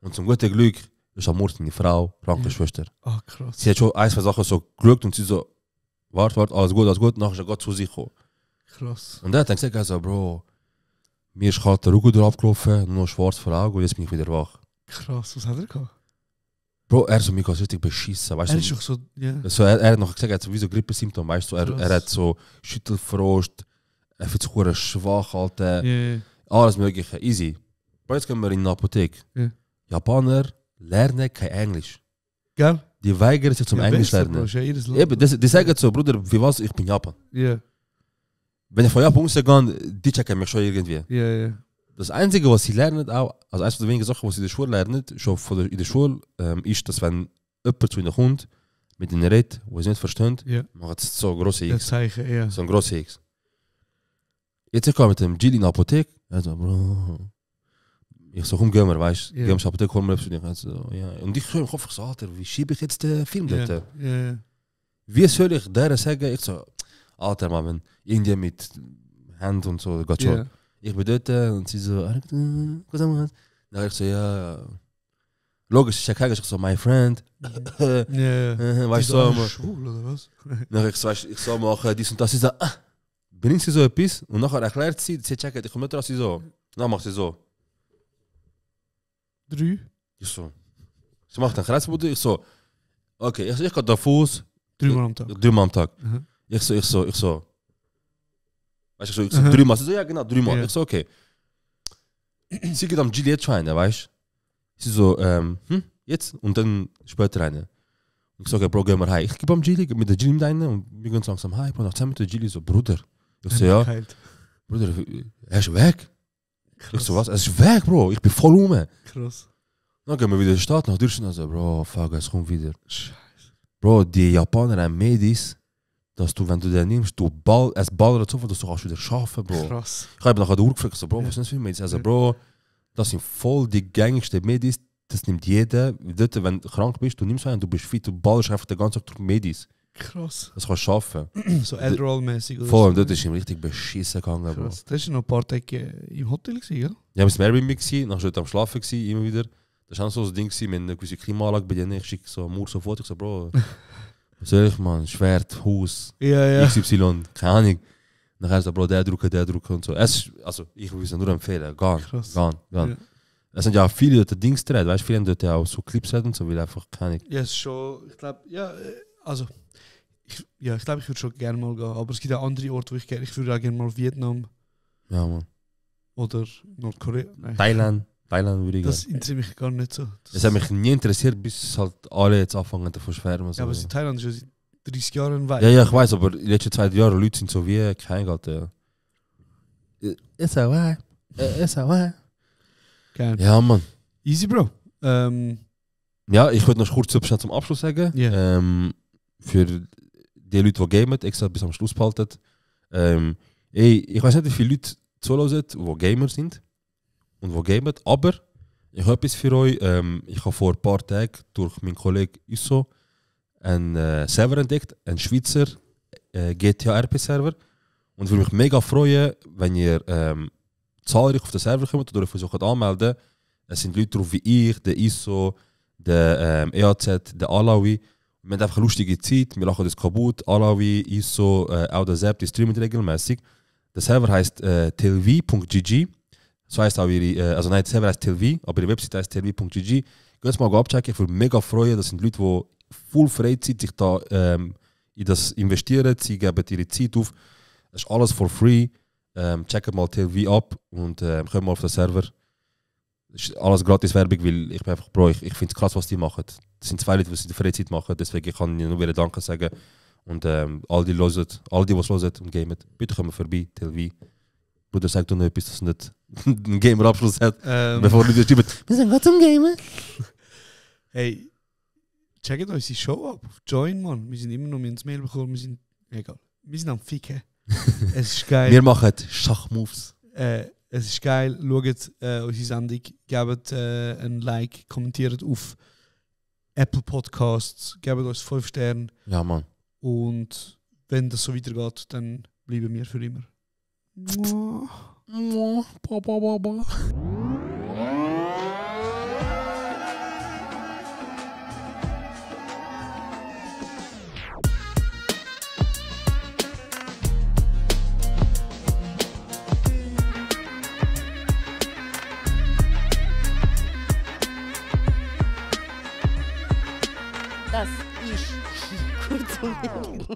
Und zum guten Glück ist am Morgen meine Frau, Krankenschwester. Ah, krass. Sie hat schon ein, zwei Sachen so geschaut und sie so, warte, alles gut. Nachher ist er Gott zu sich gekommen. Krass. Und dann hat er gesagt, also, Bro, mir ist kalt der Rücken durchabgelaufen, nur schwarz vor Augen und jetzt bin ich wieder wach. Krass, was hat er gehabt? Bro, er so, mir geht richtig beschissen, weißt Er du. ist doch so, ja. So, er hat noch gesagt, er hat sowieso Grippesymptome, weißt du. Krass. Er hat so Schüttelfrost, er fühlt sich verdammt schwach, Alter. Ja. Alles Mögliche, easy. Bro, jetzt gehen wir in eine Apotheke. Ja. Japaner lernen kein Englisch. Gell? Die weigern sich zum Ja, Englisch besser, Bro, lernen. ist ja jedes Land. Eben, die sagen so, Bruder, wie was, ich bin Japan. Ja, Wenn ich von Japan rausgehe, die checken mich schon irgendwie. ja. Das Einzige, was sie lernen, auch, also eines der wenigen Sachen, was sie in der Schule lernen, schon in der Schule, ist, dass wenn jemand zu ihnen kommt, mit ihnen redet, wo sie nicht verstehen, Ja. macht es so große Das X. Zeichen, ja. So ein grosser X. Jetzt ich komme mit dem Gilly in die Apotheke, also, Bro, ich so, komm, gehen wir, weißt du, Ja. gehen wir in die Apotheke, holen wir etwas für dich. Also, ja. Und ich höre im Kopf, ich so, Alter, wie schiebe ich jetzt den Film dort? Ja, ja. Wie soll ich der sagen? Ich so, Alter, Mann, wenn irgendwie mit Hand und so, geht schon. Ja. Ich bin dort und sie so, was haben wir? Dann ich so, ja. Logisch, ich sage, ich so, my friend. Ja. Weißt du, so, so, schwul oder was? dann ich so, weißt, ich so mache dies und das. Sie so, bringt sie so etwas und nachher erklärt sie checkt, ich komme nicht raus, sie so. Dann macht sie so. 3? Ich so. Sie macht einen Kreisbude, ich so. Okay, ich gehe da Fuß. 3 Mal am Tag. 3 Mal am Tag. Aha. Ich so. Weißt du, ich so, Aha. 3 Mal. Sie so, ja, genau, 3 Mal. Ja. Ich so, okay. Sie geht am Juliet rein, weißt du? Sie so, jetzt und dann später rein. Ich so, okay, Bro, gehen wir heim. Ich gebe am Gili, mit der Gili rein und wir gehen langsam heim. Bro, nach 10 Minuten Gili so, Bruder. Ich so, ja, Geheilt. Bruder, er ist weg. Krass. Ich so, was? Er ist weg, Bro. Ich bin voll rum. Krass. Dann gehen wir wieder in die Stadt, nach Deutschland. Also, Bro, fuck, es kommt wieder. Bro, die Japaner haben Medis, dass du, wenn du den nimmst, es ballert so, dass du kannst wieder schaffen, Bro. Krass. Ich habe nachher gefragt, so, Bro, was sind das für Medis? Also, Bro, das sind voll die gängigsten Medis, das nimmt jeder. Dort, wenn du krank bist, du nimmst einen, du bist fit, du ballerst einfach den ganzen Tag durch Medis. Krass. Das kannst du schaffen. So Adderall-mäßig oder Voll, so. dort ist ihm richtig beschissen gegangen, Bro. Krass. Das war noch ein paar Tage im Hotel, gell? Ja, wir waren im Airbnb, dann war ich am Schlafen, immer wieder. Das war auch so ein Ding, mit einer gewissen Klimaanlage bei denen. Ich schicke so am Mur so Fotos, ich so, Bro, was soll ich, Mann? Schwert, Haus, Ja. XY, keine Ahnung. Dann so, Bro, der drücken und so. Also, ich würde es nur empfehlen, gehen. Ja. Es sind ja auch viele dort Dings drin, weißt du, viele haben dort ja auch so Clips und so, weil einfach keine Ahnung. Ja, es ist schon, ich glaube, also, ich glaube, ich würde schon gerne mal gehen, aber es gibt auch andere Orte, wo ich würde auch gerne mal Vietnam Ja, Mann. oder Nordkorea. Nein. Thailand würde ich Das gehen. interessiert mich gar nicht so. Es hat mich nie interessiert, bis halt alle jetzt anfangen davon zu schwärmen. So. Ja, aber in Thailand ist ja seit 30 Jahren weit. Ja, ich weiß, aber in den letzten 2 Jahren Leute sind so wie kein Geld. Ja. Ist auch wahr. Geil. Ja, Mann. Easy, Bro. Ja, ich wollte noch kurz etwas zum Abschluss sagen. Yeah. Für die Leute, die gamen, extra bis am Schluss behalten. Ich weiß nicht, wie viele Leute zuhören, die Gamer sind und die gamen, aber ich habe etwas für euch. Ich habe vor ein paar Tagen durch meinen Kollegen Isso einen Server entdeckt, einen Schweizer GTA-RP-Server. Und ich würde mich mega freuen, wenn ihr zahlreich auf den Server kommt oder euch versucht anmelden. Es sind Leute drauf wie ich, der Isso, der EAZ, der Alawi. Wir haben einfach eine lustige Zeit, wir lachen das kaputt. Alawi, Isso, auch der Sepp, die streamen regelmäßig. Der Server heisst tlv.gg. So heisst auch ihre, also nein, der Server heisst tlv, aber die Website heisst tlv.gg. Geht mal abchecken, ich würde mich mega freuen. Das sind Leute, die voll Freizeit sich da in das investieren, sie geben ihre Zeit auf. Das ist alles for free. Checkt mal tlv ab und kommt mal auf den Server. Das ist alles gratis Werbung, weil ich bin einfach Bro, ich finde es krass, was die machen. Das sind 2 Leute, die es in der Freizeit machen, deswegen kann ich nur wieder Danke sagen. Und all die, was hören und gamen, bitte kommen vorbei, tlv. Bruder, sag doch noch etwas, dass es nicht einen Gamer-Abschluss hat, bevor Leute schreiben, wir sind gerade zum Gamen. Hey, checkt unsere Show ab. Auf Join, Mann. Wir sind immer noch ins Mail bekommen. Wir sind, egal. Wir sind am Ficken. Es ist geil. Wir machen Schachmoves. Es ist geil. Schaut unsere Sendung. Gebt ein Like. Kommentiert auf Apple Podcasts. Gebt uns 5 Sterne. Ja, Mann. Und wenn das so weitergeht, dann bleiben wir für immer. Das ist kurz und